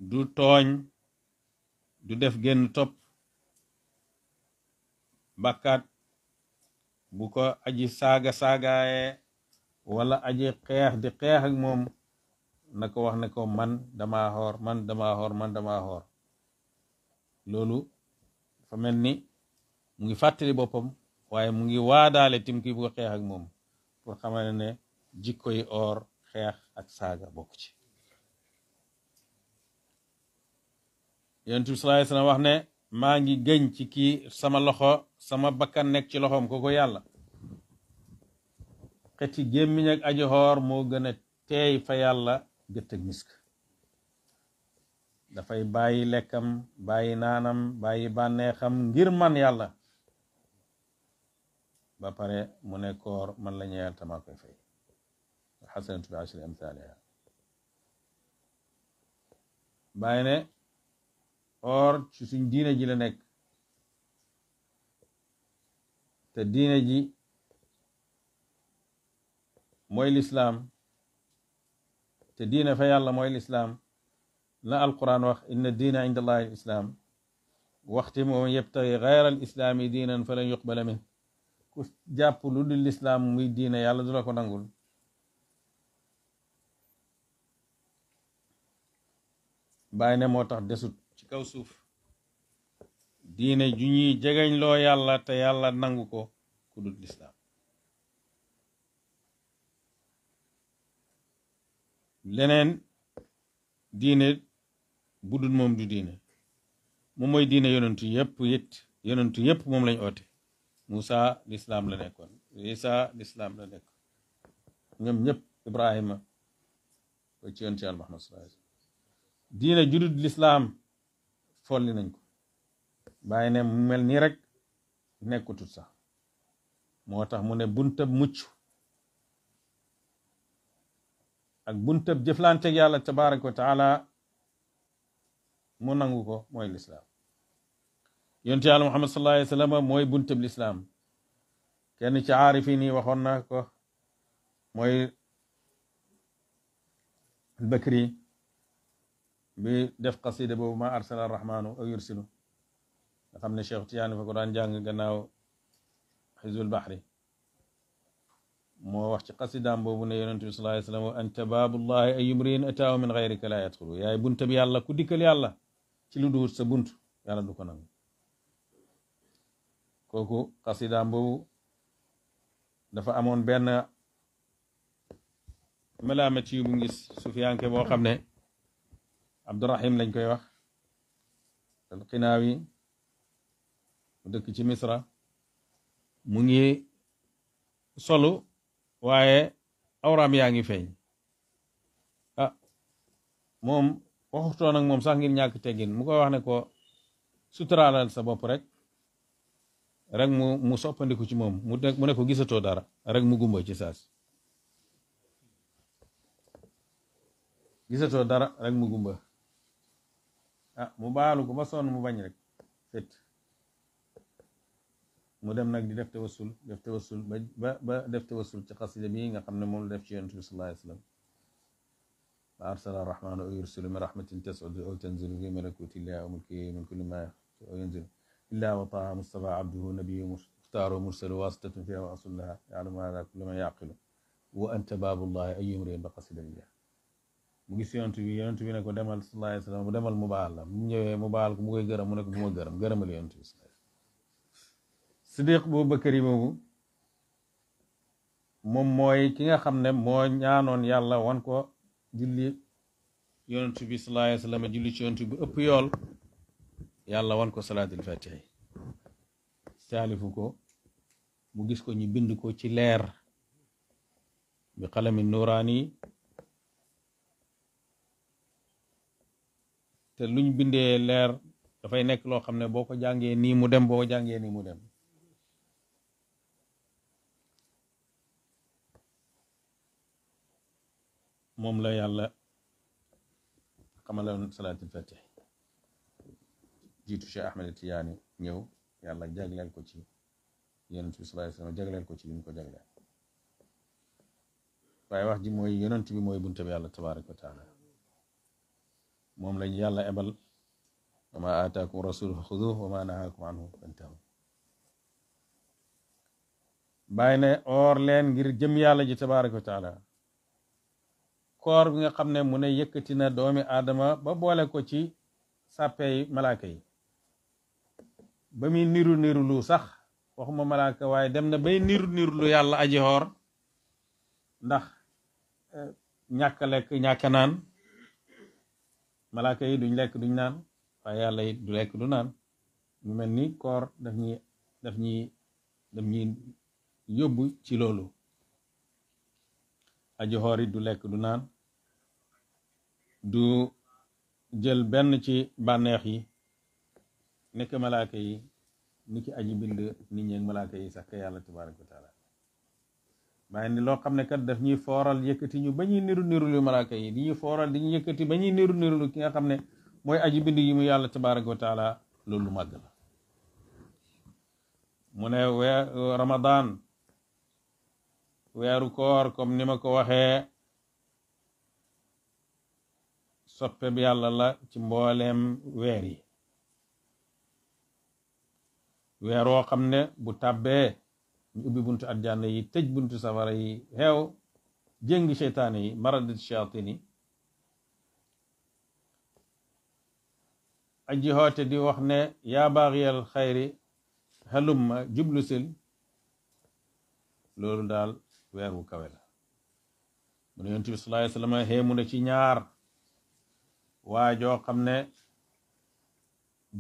du tooñ du def génn topp bàkkaat bu ko aji saagaaye wala aji xeex di xeex ak moom na ko wax ne ko man dama xoor loolu dafa mel ni mu ngi fàttali boppam waaye mu ngi waadaale tim ki bu ko xeex ak moom pour xamal ne jikko yi or xeex ak saaga bokk ci yonent bi sallallahu alayhi wasallam wax ne maa ngi gëñ ci kii sama loxo sama bakkan nekk ci loxoom ko yàlla xeti gémmiñ ak aji xoor moo gën a teey fa yàlla gët ak misk dafay bàyyi lekkam bàyyi naanam bàyyi bànneexam ngir man yàlla ba pare mu ne koor man la ñeel tamaa koy fay xasanatu bi ashri amthaliha bàyyi ne or ci suñ diine ji la nekk te diine ji mooy lislaam te diine fa yàlla mooy lislaam la alquran wax inna diina inda allahi alislaam waxti moom yebtagi gayra alislaami diinan falan yuqbala min ku jàpp lu dul lislaam muy diine yàlla du la ko nangul bàyyi ne moo tax desut ci kaw suuf diine ju ñuy jegeñ loo yàlla te yàlla nangu ko ku dul lislaam leneen diine bu dul moom du diine moom mooy diine yonentu yëpp moom lañ oote Musa lislaam la nekkoon Isa lislaam la nekk ñoom ñëpp Ibrahima ba ci yonent Yàlla Muhammad sallallahu alayhi wasallam diine ju dul lislaam folli nañ ko bàyyi ne mu mel nii rek nekkutut sax moo tax mu ne buntab mucc ak buntab jëflanteeg yàlla tabaraka wa taala mu nangu ko mooy lislaam. yonent yàlla muhammad sallallahu alayhi wa sallam mooy buntab lislaam. kenn ci aarifin yi waxoon na ko mooy albakri bi def qasida boobu ma arsala arrahmanu aw yursilu nga xam ne Cheikh Tiyaani fa ko daan jàng gannaaw xizbul bahri moo wax ci qasidaam boobu ne yonent bi sallallahu alayhi wa sallam anta baabullahi ay yumriin ataahu min gayrika la yadxulu yaay buntab yàlla ku dikkal yàlla ci lu duwut sa bunt yàlla du ko nangu. kooku qasidaam boobu dafa amoon benn malaama ci bu ngis sufiyanke boo xam ne Abdurahim lañ koy wax alqinaawi mu dëkk ci Misra mu ngi solu waaye awraam yaa ngi feeñ. moom waxutoon ak moom sax ngir ñàkk teggin mu koy wax ne ko suturaalal sa bopp rek mu soppandiku ci moom mu ne ko gisatoo dara rek mu gumba ci saas. gisatoo dara rek mu gumba mu baalu ko ba sonn mu bañ rek fet mu dem nag di def tawassul ba def tawassul ci xasida bi nga xam ne moom la def ci yonent bi sallallahu alayhi wa sallam ma arsala arrahmanu aw yursilu min rahmatin tas'udu aw tanzilu fi malakuti llahi wa mulkihi min kulli ma aw yanzilu illa wa taha mustafa abduhu nabiyyu muxtaaru mursalu wasitatan fiha wa aslullaha ya'lamu hadha kullu man yaqilu wa anta baabullahi ay yumrin ba xasida bi mu gis yonent bi ne ko demal sallallahu alayhi wa sallam mu demal mu baal la mu ñëwee mu baal ko mu koy gërëm mu ne ko bu ma gërëm gërëmal yonent bi Siddiq bu Bakari boobu moom mooy ki nga xam ne moo ñaanoon yàlla wan ko julli yonent bi sallallahu alayhi wa sallam julli ci yonent bi ëpp yool yàlla wan ko salaatul fatiha taalifu ko mu gis ko ñu bind ko ci leer bi qalami nuraani te luñ bindee leer dafay nekk loo xam ne boo ko jàngee nii mu dem boo ko jàngee nii mu dem. moom la yàlla xamaloon salaatul fatih jiitu Cheikh Ahmed Tidiane ñëw yàlla jagleel ko ci yonent bi sallallahu alayhi wa sallam jagleel ko ci li mu ko jagleel. waaye wax ji mooy yonent bi mooy bunte bi yàlla tabaraka wa taala moom lañ yàlla ebal wa ma aataakum rasulu fa xuduhu wa ma nahaakum anhu fantahu. bàyyi ne oor leen ngir jëm yàlla ji tabaraka wa taala. koor bi nga xam ne mu ne yëkkati na doomi aadama ba boole ko ci sàppey malaaka yi ba muy niru lu sax waxuma malaaka waaye dem na bay niru lu yàlla aji xoor ndax ñàkk lekk ñàkk naan. malaaka yi duñ lekk duñ naan waaye yàlla yi du lekk du naan. mu mel ni koor daf ñuy yóbbu ci loolu. aji xoor yi du lekk du naan du jël benn ci bànneex yi nekk malaaka yi ni ki aji bind nit ñi ak malaaka yi sax ka yàlla tabaraka wa taala. waaye ni loo xam ne kat daf ñuy fooral yëkkati ñu ba ñuy niru lu malaaka yi di ñuy fooral di ñu yëkkati ba ñuy niru lu ki nga xam ne mooy aji bind yi mu yàlla tabaraka wa taala loolu màgg la. mu ne Ramadan weeru koor comme ni ma ko waxee soppe bi yàlla la ci mbooleem weer yi. weer woo xam ne bu tàbbee ñu ubbi buntu àjjana yi tëj buntu safara yi xeew jéngi seytaane yi maradat shayatin yi. aji hoote di wax ne yaa baaxiyal xayri halumma jublu sil loolu daal weer wu kawe la. mu ne yonent bi sallallahu alayhi wa sallam xéemu na ci ñaar waa joo xam ne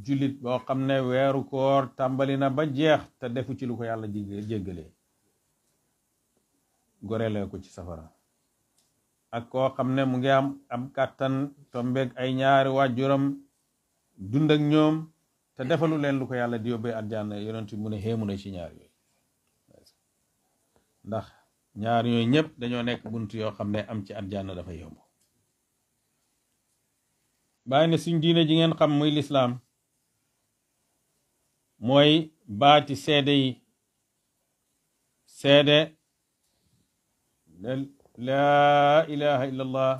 jullit boo xam ne weeru koor tàmbali na ba jeex te defu ci lu ko yàlla jéggalee gorelee ko ci safara ak koo xam ne mu ngi am kàttan tombeeg ay ñaari waajuram dund ak ñoom te defalu leen lu ko yàlla di yóbbee àjjana yonent bi mu ne xéemu na ci ñaar yooyu. ndax ñaar yooyu ñëpp dañoo nekk bunt yoo xam ne am ci àjjana dafa yomb. bàyyi ne suñ diine ji ngeen xam muy lislaam mooy baati seede yi seede laa ilaha illallah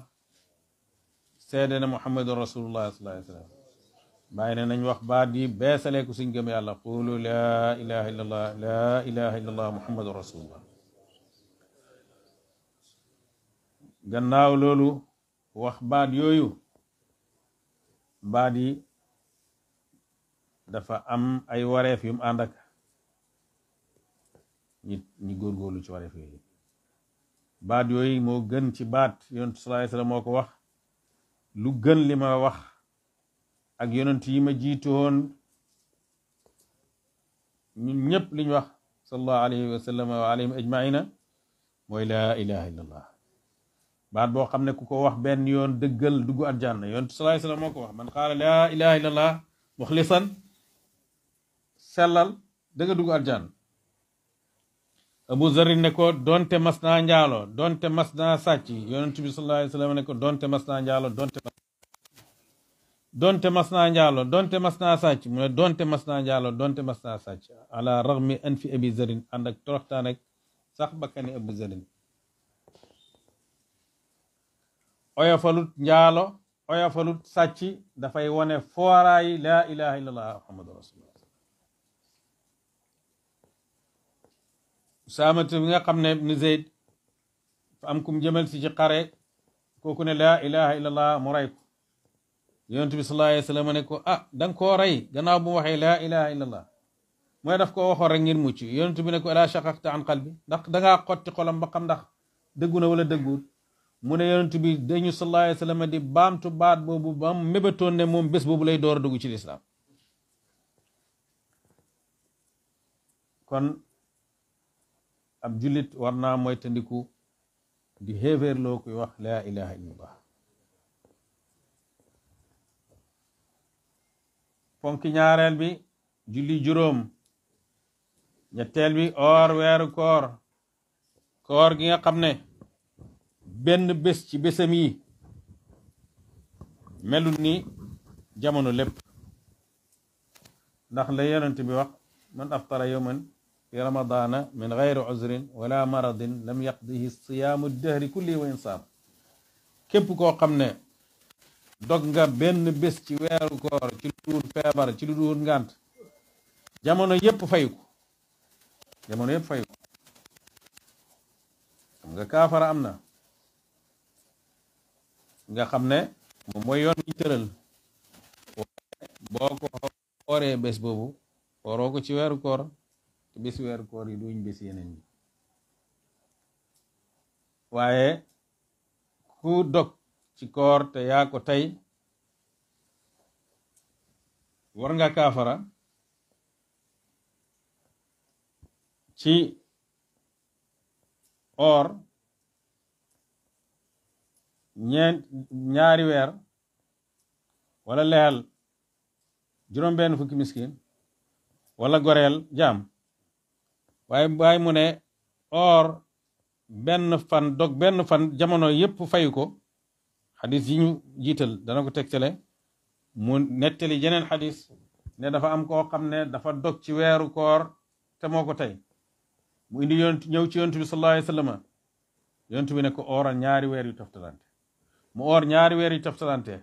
seede ne muhammadun rasulullah sallallahu alayhi wa sallam bàyyi ne nañ wax baat yi beesaleeku suñ gëm yàlla qulu laa ilaha illallah laa ilaha illallah muhammadun rasulullah. gannaaw loolu wax baat yooyu baat yi dafa am ay wareef yum ànd ak ñi góorgóorlu ci wareef yooyu. baat yooyu moo gën ci baat yonent sallallahu alayhi wasallam moo ko wax lu gën li ma wax ak yonent yi ma jiitu woon ñun ñëpp liñ wax sallallahu alayhi wa sallam wa alayhim ajmaina mooy laa ilaha illallah. baat boo xam ne ku ko wax benn yoon dëggal dugg aljanna yonent sallallahu alayhi wasallam moo ko wax man qaala laa ilaha illallah muxlisan sellal da nga dugg aljanna. Abu Zarin ne ko donte mas naa njaalo donte mas naa sàcc yonent bi sallallahu alayhi wasallam ne ko donte mas naa njaalo donte mas naa njaalo donte mas naa sàcc mu ne donte mas naa njaalo donte mas naa sàcc ala raghmi an fi Abi Zarin ànd ak toroxtaan ak sax bakkani Abu Zarin. oyofalut njaalo oyofalut sàcc dafay wone fooraayi laa ilaha illallah muhammadu rasulullah. Usaamatu bi nga xam ne ibn Zayd fa am kum jëmal si ci xare kooku ne laa ilaha illallah mu rey ko yonent bi sallallahu alayhi wa sallam ne ko danga koo rey gannaaw bu mu waxee laa ilaha illallah mooy daf koo waxoon rek ngir mucc yonent bi ne ko alaa shaqaqta an qalbi ndax dangaa xotti xolam ba xam ndax dëggu na wala dëgguut mu ne yonent bi dañu sallallahu alayhi wa sallam di baamtu baat boobu ba mu mébatoon ne moom bés boobu lay door a dugg ci lislaam. kon ab jullit war naa mooy tandiku di xéeféerloo kuy wax laa ilaha illallah. ponki ñaareel bi julli juróom. ñetteel bi or weeru koor gi nga xam ne benn bés ci bésam yi melul ni jamono lépp ndax la yonent bi wax man aftara yawman fi ramadana min gayri uzrin wala maradin lam yaqdihi siyaamu dahri kulli wa insaam. képp koo xam ne dog nga benn bés ci weeru koor ci lu dul feebar ci lu dul ngànt jamono yépp fayu ko jamono yépp fayu ko. xam nga kaafara am na nga xam ne moom mooy yoon bi tëral boo ko xooree bés boobu xooroo ko ci weeru koor te bés weeru koor yi duñ bés yeneen yi. waaye ku dog ci koor te yaa ko tey war nga kaafara ci or ñaari weer wala leyal juróom-benn fukki miskin wala goreel jaam. waaye mu ne or benn fan dog benn fan jamono yépp fayu ko. xadis yi ñu jiital dana ko tegtale mu nettali jeneen xadis ne dafa am koo xam ne dafa dog ci weeru koor te moo ko tey mu indi ñëw ci yonent bi sallallahu alayhi wa sallam yonent bi ne ko ooral ñaari weer yu toftalante mu oor ñaari weer yu toftalante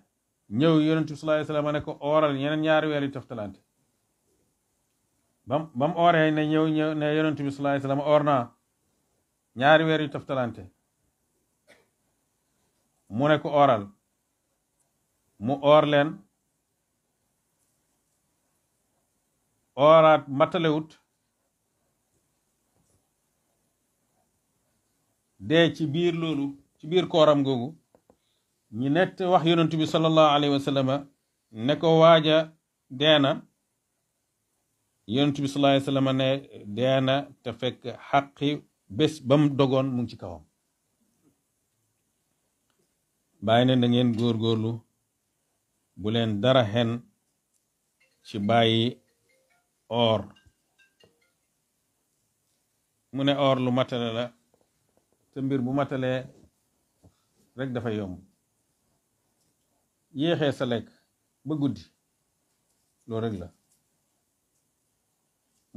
ñëw yonent bi sallallahu alayhi wa sallam ne ko ooral yeneen ñaari weer yu toftalante bam ooree ne ñëw ne yonent bi sallallahu alayhi wa sallam oor naa ñaari weer yu toftalante mu ne ko ooral mu oor leen ooraat matalewut dee ci biir loolu ci biir kooram googu ñu nett wax yonent bi sallallahu alayhi wa sallam ne ko waaja deena yonent bi sallallahu alayhi wa sallam ne deena te fekk xaqi bés ba mu dogoon mu ngi ci kawam. bàyyi ne da ngeen góorgóorlu bu leen dara xen ci bàyyi or mu ne or lu matale la te mbir bu matalee rek dafa yomb yéexee sa lekk ba guddi loolu rek la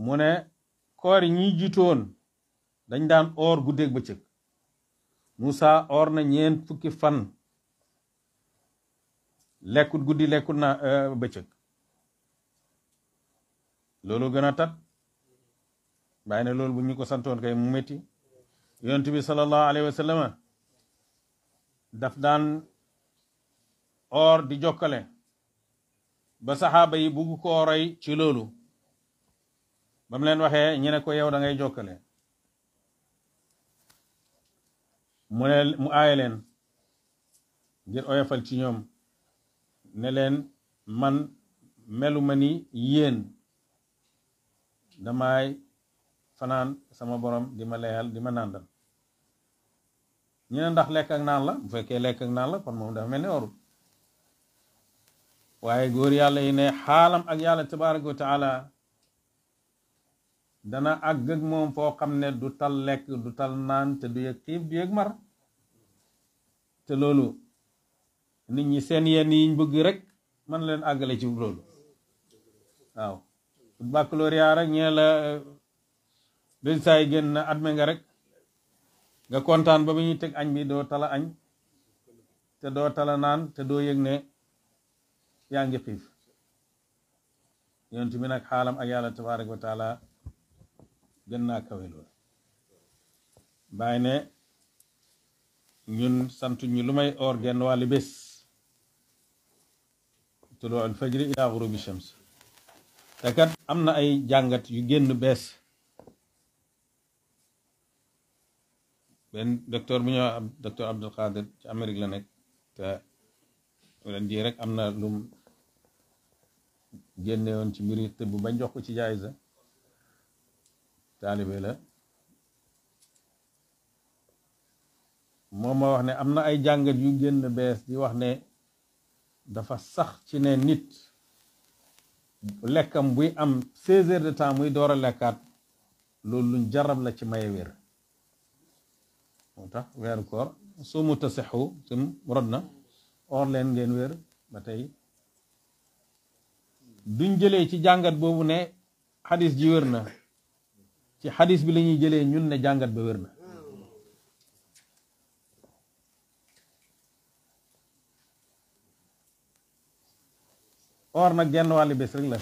mu ne koor yi ñiy jiitoon dañ daan or guddeeg bëccëg Moussa or na ñeent fukki fan lekkut guddi lekkut na bëccëg loolu gën a tat bàyyi ne loolu bu ñu ko santoon kay mu métti yonent bi sallallahu alayhi wa sallam daf daan or di jokkale ba saxaaba yi bugg koo roy ci loolu ba mu leen waxee ñu ne ko yow da ngay jokkale mu aaye leen ngir oyofal ci ñoom ne leen man meluma ni yéen damay fanaan sama borom di ma leyal di ma nàndal ñu ne ndax lekk ak naan la bu fekkee lekk ak naan la kon moom dafa mel ni orul waaye góor yàlla yi ne xaalam ak yàlla tabaraka wa taala dana àgg ak moom foo xam ne du tal lekk du tal naan te du yëg xiif du yëg mar te loolu nit ñi seen yenn yiñ bëgg rek man leen àggale ci loolu waaw baccalauréat rek ñee la résultat yi génn adme nga rek nga kontaan ba ñuy teg añ bi doo tala añ te doo tala naan te doo yëg ne yaa ngi xiif yonent bi nag xaalam ak yàlla tabaraka wa taala gën naa kawe loolu bàyyi ne ñun santu ñu lu may or genn wàllu bés tuluu al fajri ila ghurubi shams te kat am na ay jàngat yu génn bees benn docteur bu ñëw docteur Abdul Qadir ci Amérique la nekk te ren jii rek am na lum génne woon ci mbiri tëbb bañ jox ko ci jaayisa taalibe la moom ma wax ne am na ay jàngat yu génn bees di wax ne dafa sax ci ne nit lekkam buy am 16 heures de temps muy door a lekkaat loolu luñ jarab la ci maye wér moo tax weeru koor soo mu tasexu sum rod na or leen ngeen wér ba tey duñ jëlee ci jàngat boobu ne xadis ji wér na ci xadis bi la ñuy jëlee ñun ne jàngat ba wér na or nag genn wàllu bés rek la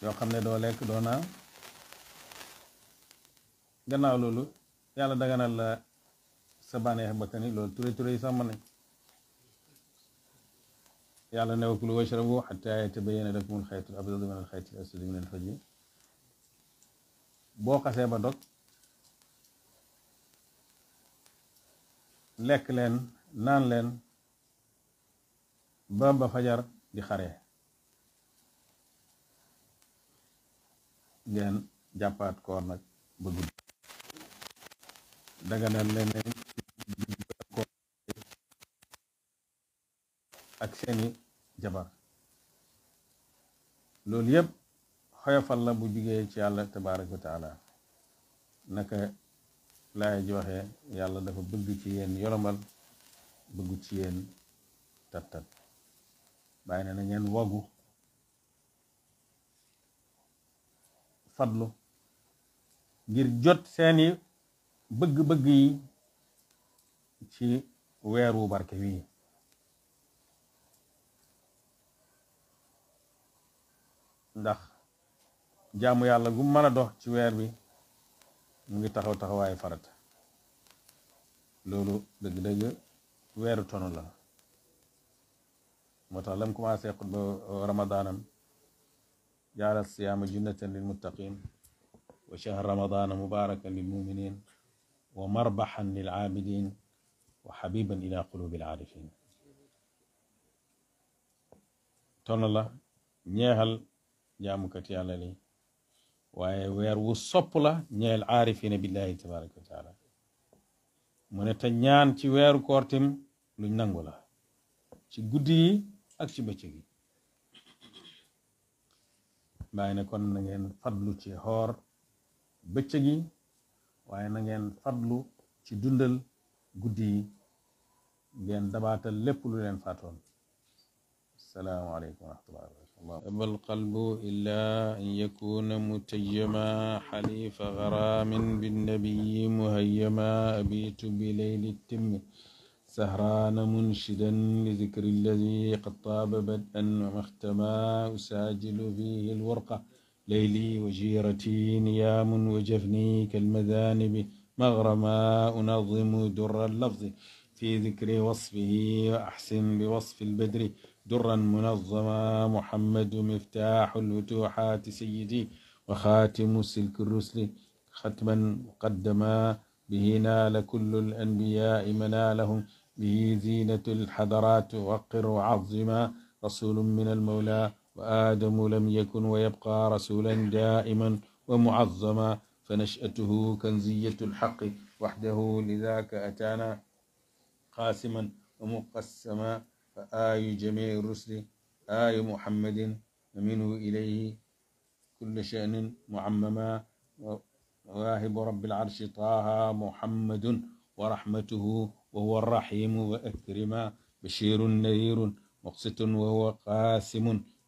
yoo xam ne doo lekk doo naan gannaaw loolu yàlla daganal la sa bànneex bakkani loolu ture yi sax mën nañ yàlla ne wa kulu washrabu xatta yatabayyana lakum alxaytul abyadu min alxaytil aswadi min alfajr boo xasee ba dog lekk leen naan leen ba fajar di xaree ngeen jàppaat koor nag ba guddi daganal leen ak seeni jabar loolu yëpp xoyofal la bu jugee ci yàlla tabaraka wa taala naka laay joxe yàlla dafa bëgg ci yéen yolomal bëgg ci yéen tat bàyyi na ngeen wogu fadlu ngir jot seeni bëgg-bëgg yi ci weeru barke wii ndax jaamu yàlla gu mën a dox ci weer bi mu ngi taxaw taxawaayu farata loolu dëgg-dëgg weeru tono la moo tax lam commencé xutba ramadaanam jaala siyaama junnatan lil muttaqin wa shahr ramadana mubarakan lil muminin wa marbaxan lil aabidin wa xabiban ila qulubi al aarifin tono la ñeexal jaamukat yàlla li waaye weer wu sopp la ñeel aarifina billahi tabaraka wa taala mu ne te ñaan ci weeru koortim luñ nangu la ci guddi yi ak ci bëccëg yi bàyyi ne kon na ngeen fadlu ci xoor bëccëg yi waaye na ngeen fadlu ci dundal guddi yi ngeen dabaatal lépp lu leen faatoon. السلام عليكم ورحمة الله وبركاته. أبى القلب إلا أن يكون متيما حليف غرام بالنبي مهيما أبيت بليل التم سهران منشدا لذكر الذي قد طاب بدءا ومختما أساجل فيه الورقة ليلي وجيرتي نيام وجفني كالمذانب مغرما أنظم در اللفظ في ذكر وصفه وأحسن بوصف البدر درا منظما محمد مفتاح الفتوحات سيدي وخاتم سلك الرسل ختما مقدما به نال كل الأنبياء منالهم به زينة الحضرات وقر وعظما رسول من المولى وآدم لم يكن ويبقى رسولا دائما ومعظما فنشأته كنزية الحق وحده لذاك أتانا قاسما ومقسما فآي جميع الرسل آي محمد ومنه إليه كل شأن معمما واهب رب العرش طه محمد ورحمته وهو الرحيم وأكرما بشير نذير مقسط وهو قاسم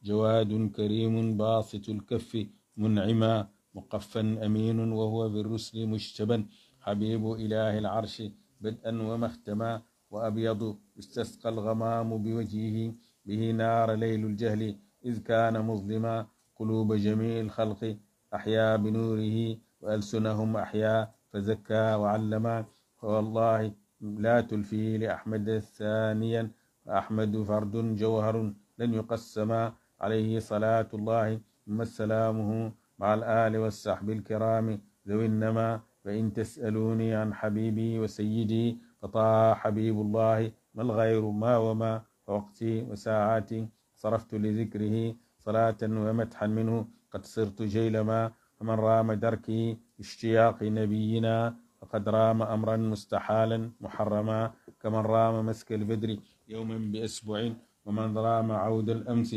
جواد كريم باسط الكف منعما مقفا أمين وهو بالرسل مجتبا حبيب إله العرش بدءا ومختما وأبيض استسقى الغمام بوجهه به نار ليل الجهل إذ كان مظلما قلوب جميع الخلق أحيا بنوره وألسنهم أحيا فزكى وعلما فوالله لا تلفي لأحمد ثانيا فأحمد فرد جوهر لن يقسما عليه صلاة الله ثم سلامه مع الآل والصحب الكرام ذوي النما فإن تسألوني عن حبيبي وسيدي فطه حبيب الله ما الغير ما وما فوقتي وساعاتي صرفت لذكره صلاة ومدحا منه قد صرت جيلما فمن رام دركي اشتياق نبينا فقد رام أمرا مستحالا محرما كمن رام مسك البدر يوما بأسبوع ومن رام عود الأمس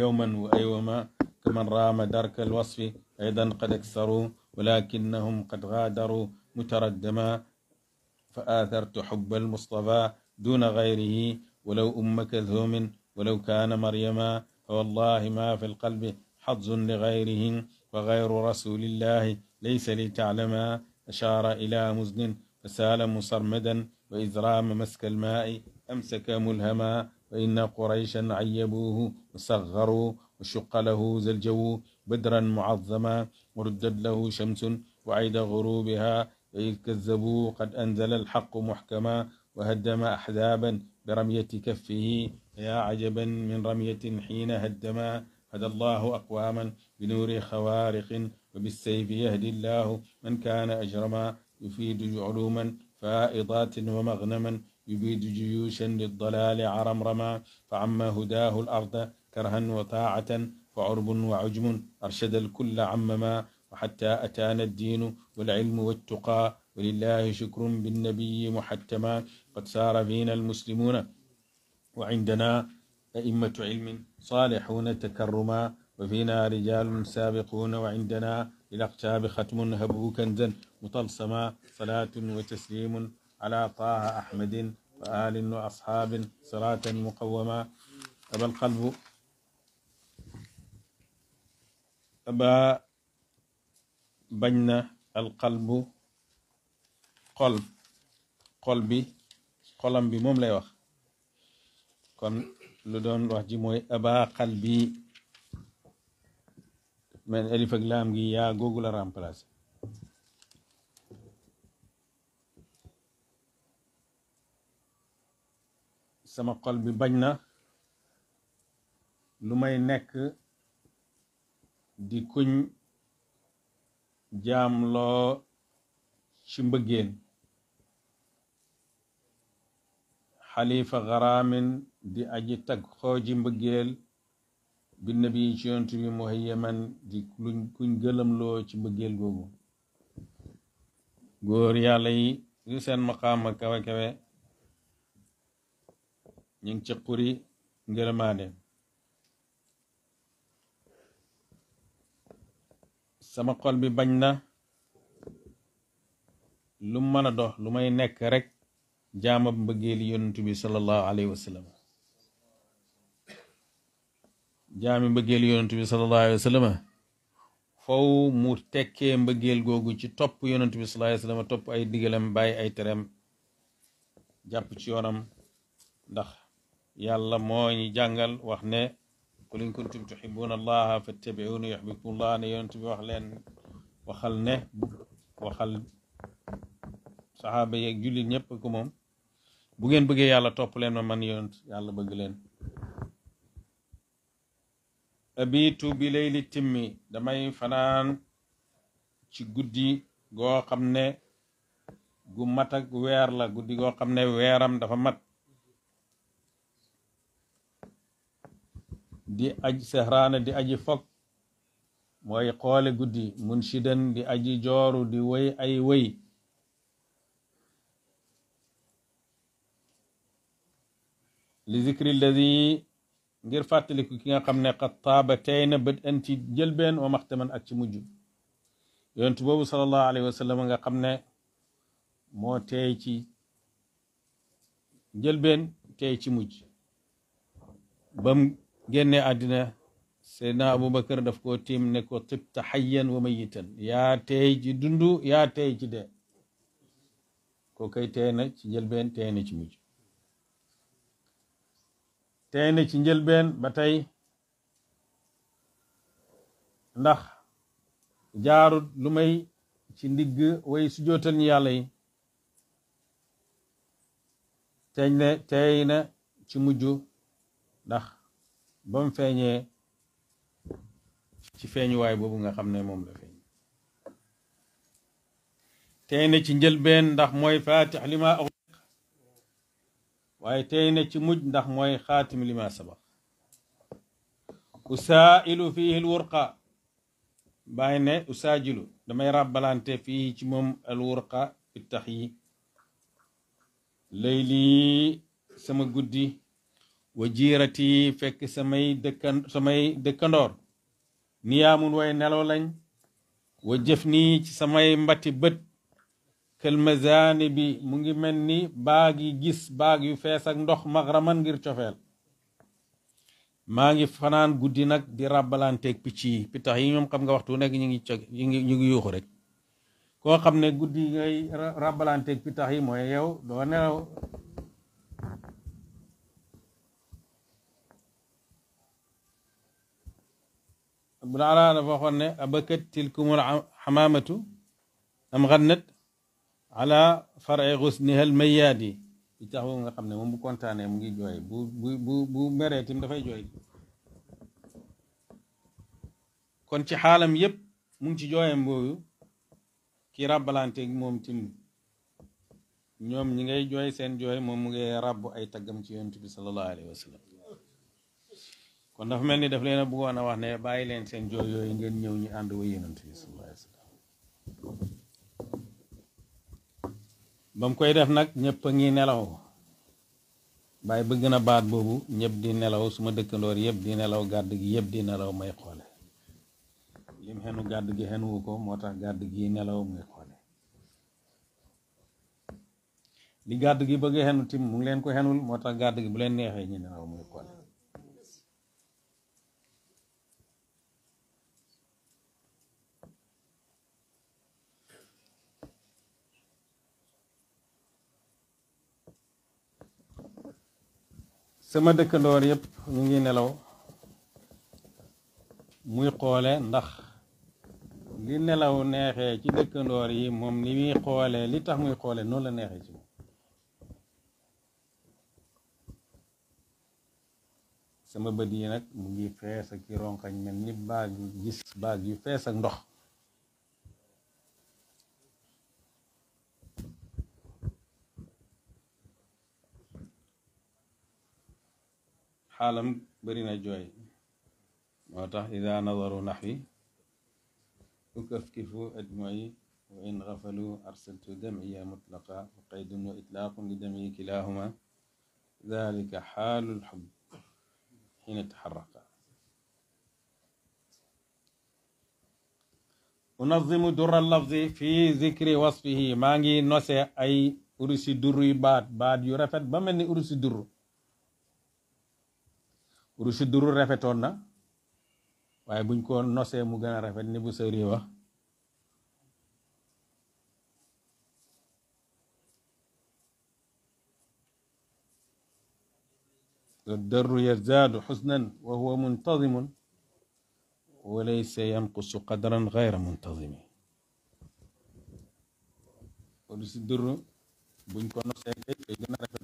يوما وأيوما كمن رام درك الوصف أيضا قد أكثروا ولكنهم قد غادروا متردما فآثرت حب المصطفى دون غيره ولو أم كلثوم ولو كان مريما فوالله ما في القلب حظ لغيره وغير رسول الله ليس لتعلما أشار إلى مزن فسال مصرمدا وإذ رام مسك الماء أمسك ملهما وإن قريشا عيبوه وصغروا وشق له ذا الجو بدرا معظما وردت له شمس وعيد غروبها وإذ كذبوا قد أنزل الحق محكما وهدم أحزابا برمية كفه يا عجبا من رمية حين هدما هدى الله أقواما بنور خوارق وبالسيف يهدي الله من كان أجرما يفيد علوما فائضات ومغنما يبيد جيوشا للضلال عرمرما فعم هداه الأرض كرها وطاعة فعرب وعجم أرشد الكل عمما وحتى أتانا الدين والعلم والتقى ولله شكر بالنبي محتما قد سار فينا المسلمون وعندنا أئمة علم صالحون تكرما وفينا رجال سابقون وعندنا للأقتاب ختم هبه كنزا مطلسما صلاة وتسليم على طه أحمد وآل وأصحاب صلاة مقوما أبى القلب أبى بين القلب قلبي xolam bi moom lay wax kon lu doon wax ji mooy aba qalbi men alif ak laam gi yaa googu la remplacer sama xol bi bañ na lu may nekk di kuñ jaamloo ci mbëggeel xalifa garaamin di aji tag xooji mbëggeel bi nabi ci yonent bi muhayyaman di kuñ gëlëmloo ci mbëggeel googu góor yàlla yi yu seen maqaama kawe kawe ñu ngi ci xuri ngërëmaande sama xol bi bañ na lu mën a dox lu may nekk rek jaamab mbëggeeli yonent bi sallallahu alayhi wa sallam jaami mbëggeeli yonent bi sallallahu alayhi wa sallam faw mu tekkee mbëggeel googu ci topp yonent bi sallallahu alayhi wa sallam topp ay digalam bàyyi ay tereem jàpp ci yoonam ndax yàlla moo ñu jàngal wax ne qul in kuntum tuhibbuna allaha fattabi'uni yuhbibkumullah ne yonent bi waxal saxaaba yeeg jullit ñëpp ko moom bu ngeen bëggee yàlla topp leen ma man yonent yàlla bëgg leen abitu bi layli timmi damay fanaan ci guddi goo xam ne gu mat ak weer la guddi goo xam ne weeram dafa mat di aj sehraana di aji fog mooy xoole guddi munshidan di aji jooru di wëy ay wëy li zikri alladi ngir fàttaliku ki nga xam ne qad taaba tey na bët an ci jëlbeen wa maxtaman ak ci mujj yonent boobu sallallahu alayhi wa sallam nga xam ne moo teey ci jëlbeen teey ci mujj bam génne àddina seydna abubakar daf koo tiim ne ko tibta hayyan wa mayitan yaa teey ci dundu yaa teey ci dee ko kay teey na ci njëlbeen teey na ci mujj teey na ci njëlbeen ba tey ndax jaarut lu may ci ndigg way su jootal ñi yàlla yi teey na ci mujj ndax ba mu feeñee ci feeñuwaay boobu nga xam ne moom la feeñ teey na ci njëlbeen ndax mooy faatix lima ughliq waaye teey na ci mujj ndax mooy xaatim lima sabaq usaa'ilu fiihi alwurqa bàyyi ne usaajilu damay ràbbalante fii ci moom alwurqa pittax yi layli sama guddi wa jiirati fekk samay dëkkandoor niyaamun way nelaw lañ wa jëf nii ci samay mbati bët kël mazaani bi mu ngi mel ni baag yi gis baag yu fees ak ndox maxraman ngir cofeel maa ngi fanaan guddi nag di ràbbalanteeg picc yi pittax yi ñoom xam nga waxtu nekk ñu ngi yuuxu rek koo xam ne guddi ngay ràbbalanteeg pittax yi mooy yow doo nelaw Abul Alaa dafa waxoon ne abakat tilkumul xamaamatu am xannat ala far'i xusnihal mayyaadi bi tax boobu nga xam ne moom bu kontaanee mu ngi jooy bu meree tim dafay jooy kon ci xaalam yépp mu ngi ci jooyam boobu ki ràbbalanteeg moom tim ñoom ñi ngay jooy seen jooy moom mu ngi ràbb ay taggam ci yonent bi sallallahu alayhi wa sallam kon dafa mel ni daf leen a bëggoon a wax ne bàyyi leen seen jooy yooyu ngeen ñëw ñu ànd wa yonent bi sallallahu alayhi wa sallam ba mu koy def nag ñëpp a ngi nelaw bàyyi bëgg na baat boobu ñëpp di nelaw suma dëkkandoor yëpp di nelaw gàdd gi yëpp di nelaw may xoole lim xenu gàdd gi xenuwu ko moo tax gàdd gi nelaw muy xoole li gàdd gi bëgg xenu tim mu ngi leen ko xenul moo tax gàdd gi bu leen neexee ñu nelaw muy xoole sama dëkkandoor yëpp ñu ngi nelaw muy xoole ndax li nelaw neexee ci dëkkandoor yi moom ni muy xoole li tax muy xoole noonu la neexee ci moom sama bët yi nag mu ngi fees ak i ronkañ mel ni baag yu gis baag yu fees ak ndox xaalam bëri na jooy moo tax ida nadaru naxwi ukafkifu admai wa in gafalu arsaltu damiya mutlaqa wa qaydun wa itlaaqun li dami kilahuma dalika xaalu lxub xiina taxaraqa unazimu durra lafzi fi zikri wasfihi maa ngi nose ay urusi durru yu baat yu rafet ba mel ni urusi durru rafetoon na waaye buñ ko nosee mu gën a rafet ni bu sëri wax الدر يزداد حسنا وهو منتظم وليس ينقص قدرا غير منتظم urusi durru buñ ko nosee kay gën a rafet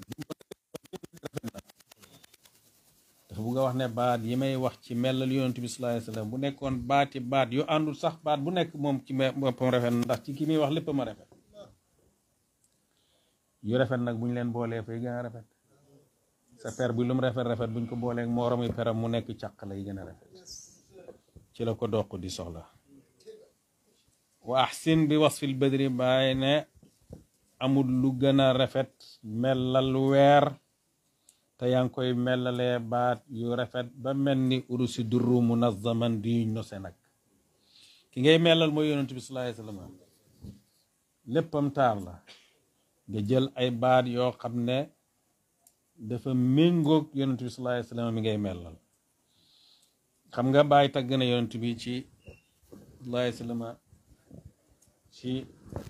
dafa bu nga wax ne baat yi may wax ci melal yonent bi sallallahu alayhi wasallam bu nekkoon baat yu àndul sax baat bu nekk moom ci boppam rafet ndax ci ki muy wax lépp ma rafet yu rafet nag buñ leen boolee fay gën a rafet sa per bi lu mu rafet buñ ko boolee mooromi peram mu nekk càq lay gën a rafet ci la ko doq di soxla wa ahsin bi wasfil badri bàyyi ne amul lu gën a rafet melal weer te yaa ngi koy melalee baat yu rafet ba mel ni urusi durru munazzaman di nose nag ki ngay melal mooy yonent bi sallallahu alayhi wasallam léppam taar la nga jël ay baat yoo xam ne dafa méngoog yonent bi sallallahu alayhi wasallam mi ngay melal xam nga bàyyi tagg na yonent bi ci sallallahu alayhi wasallam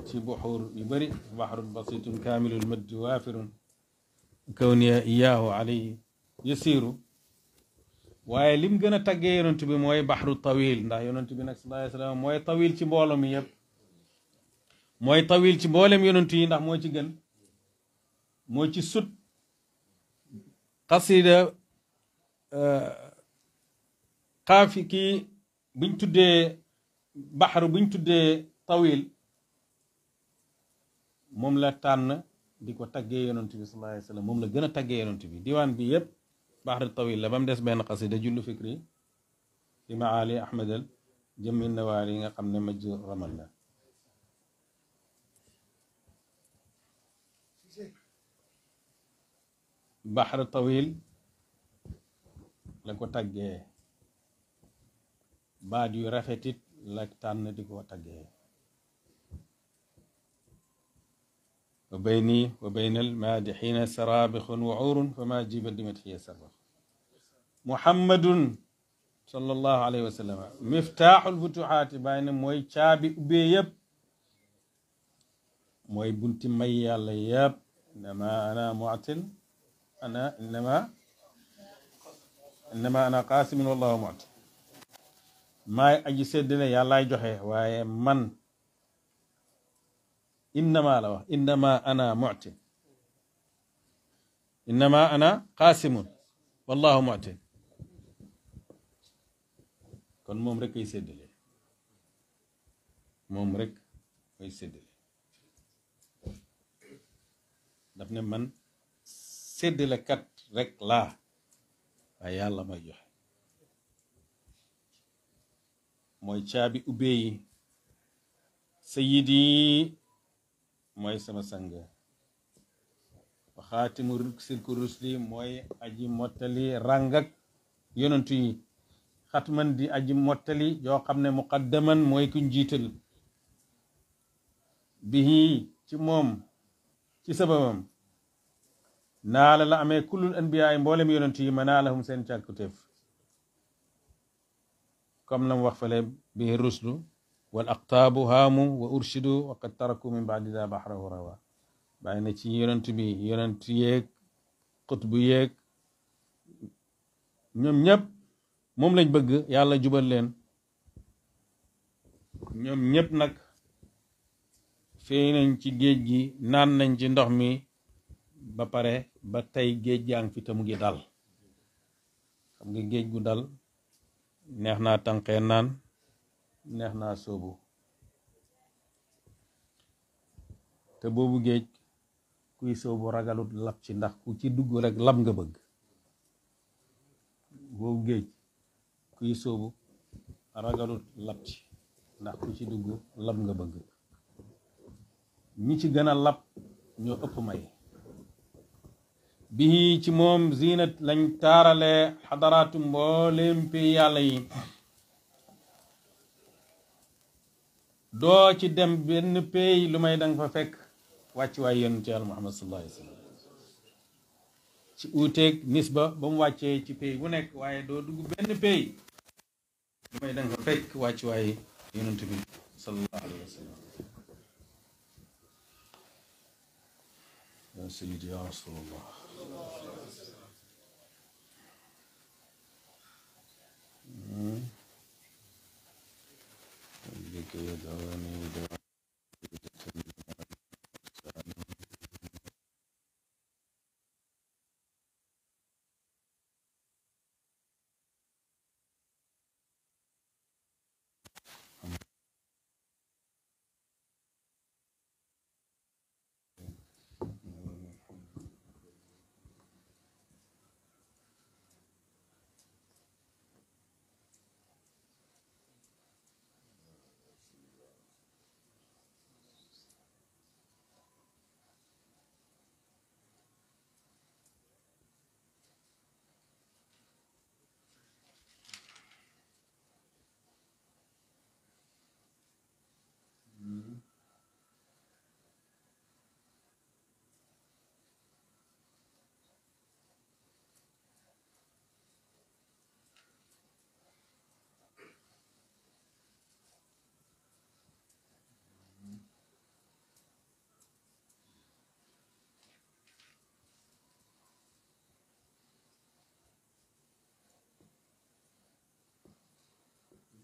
ci buxuur yu bëri bahrun basitun kaamilul maddi waafirun kawniya iyaahu alayhi yasiru waaye lim gën a taggee yonent bi mooy baxru tawil ndax yonent bi nag sallallahu alayhi wasallam mooy tawil ci mbooloo mi yëpp mooy tawil ci mboolem yonent yi ndax moo ci gën moo ci sut xasida xaafi kii buñ tuddee baxru buñ tuddee tawil moom la tànn di ko taggee yonent bi sallallahu alayhi wasallam moom la gën a taggee yonent bi diwaan bi yëpp baxru tawil la ba mu des benn xasida jullu fikri fi maali ahmadal jëmmi nawaar yi nga xam ne majj ramal la baxru tawil la ko taggee baat yu rafetit la tànn di ko taggee wa bayni wa baynal maadixiina sarabixun wa urun fa ma jiba dimathiya sarbax muhammadun sallallahu alayhi wa sallam miftaaxul futuxaati bàyyi ne mooy caabi ubbee yëpp mooy bunti may yàlla yëpp innama ana mu'til ana innama ana qaasimin wallahu mu'til maay aji séddale yàllaay joxe waaye man innama la wax innama ana mu'til innama ana qaasimun wallahu mu'til kon moom rek koy séddale moom rek koy séddale daf ne man séddale kat rek laa waaye yàlla may joxe mooy caabi ubbee yi sayidi mooy sama sang wa xaatimu silku rusli mooy aji mottali ràngak yonentu yi xatman di aji mottali yoo xam ne muqaddaman mooy kuñ jiital bihi ci moom ci sababam naala la amee kullul anbiya ay mboolem yonentu yi manaalahum seen càkkutéef comme lam wax fale bihi ruslu wal aqtaabu haamu wa urshidu wa qad taraku min baadi da baxrahu rawa bàyyi na ci yonent bi yonent yeeg xutbu yeeg ñoom ñëpp moom lañ bëgg yàlla jubal leen ñoom ñëpp nag fey nañ ci géej gi naan nañ ci ndox mi ba pare ba tey géej gaa ngi fi te mu ngi dal xam nga géej gu dal neex naa tànqee naan neex naa soobu te boobu géej kuy soobu ragalut lab ci ndax ku ci dugg rek lab nga bëgg boobu géej kuy soobu ragalut lab ci ndax ku ci dugg lab nga bëgg ñi ci gën a lab ñoo ëpp may bii ci moom zinat lañ taarale xadaraatu mbooleem pi yàlla yi doo ci dem benn pays lu may danga fa fekk wàccuwaay yonent Yàlla Muhammad sallallahu alayhi wa sallam ci uuteeg nisba ba mu wàccee ci pays bu nekk waaye doo dugg benn pays lu may danga fa fekk wàccuwaay yonent bi sallallahu alayhi wa sallam. ya sayyidi ya rasulallah.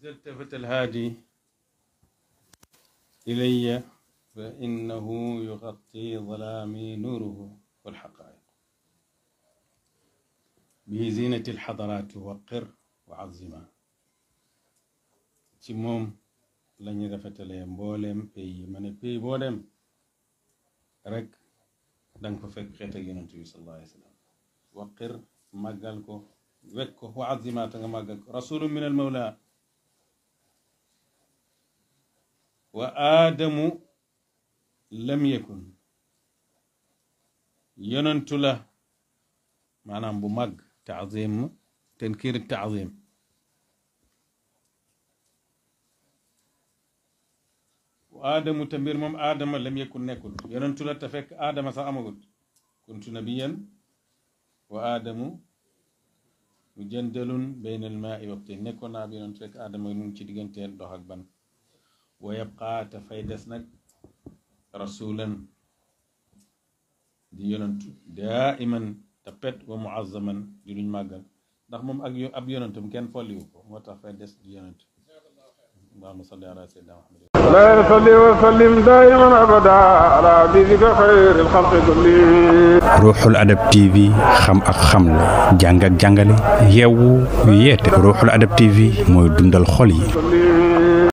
إذا التفت الهادي إلي فإنه يغطي ظلامي نوره والحقائق به زينة الحضارات وقر وعظما ci moom lañu rafetalee mbooleem pays yi ma ne pays boo dem rek danga fa fekk xeet ak yonent bi sallallahu alayhi wa sallam waqir màggal ko wekk ko wa azima ta nga màggal ko rasulun min al mawla wa aadamu lam yakun yonentu la maanaam bu màgg taazim tenkir taazim wa aadamu te mbir moom aadama lam yakun nekkul yonentu la te fekk aadama sax amagut kuntu nabiyan wa aadamu mujandalun bayna al maa'i wa tin nekkoon naa bi yonentu fekk aadama mu ngi ci digganteel dox ak ban wa yabqaa te fay des nag rasulan di yonentu daiman te pet wa muazzaman di luñ màggal ndax moom ak ab yonentum kenn folliwu ko moo tax fay des di yonentu allahumma salli ala sayyidina Muhammad لا يصلي وسلم دائما ابدا على حبيبك خير الخلق كلهم. ruuxul adab TV xam ak xamle jàng ak jàngale yeewu yeete ruuxul adab TV mooy dundal xol yi.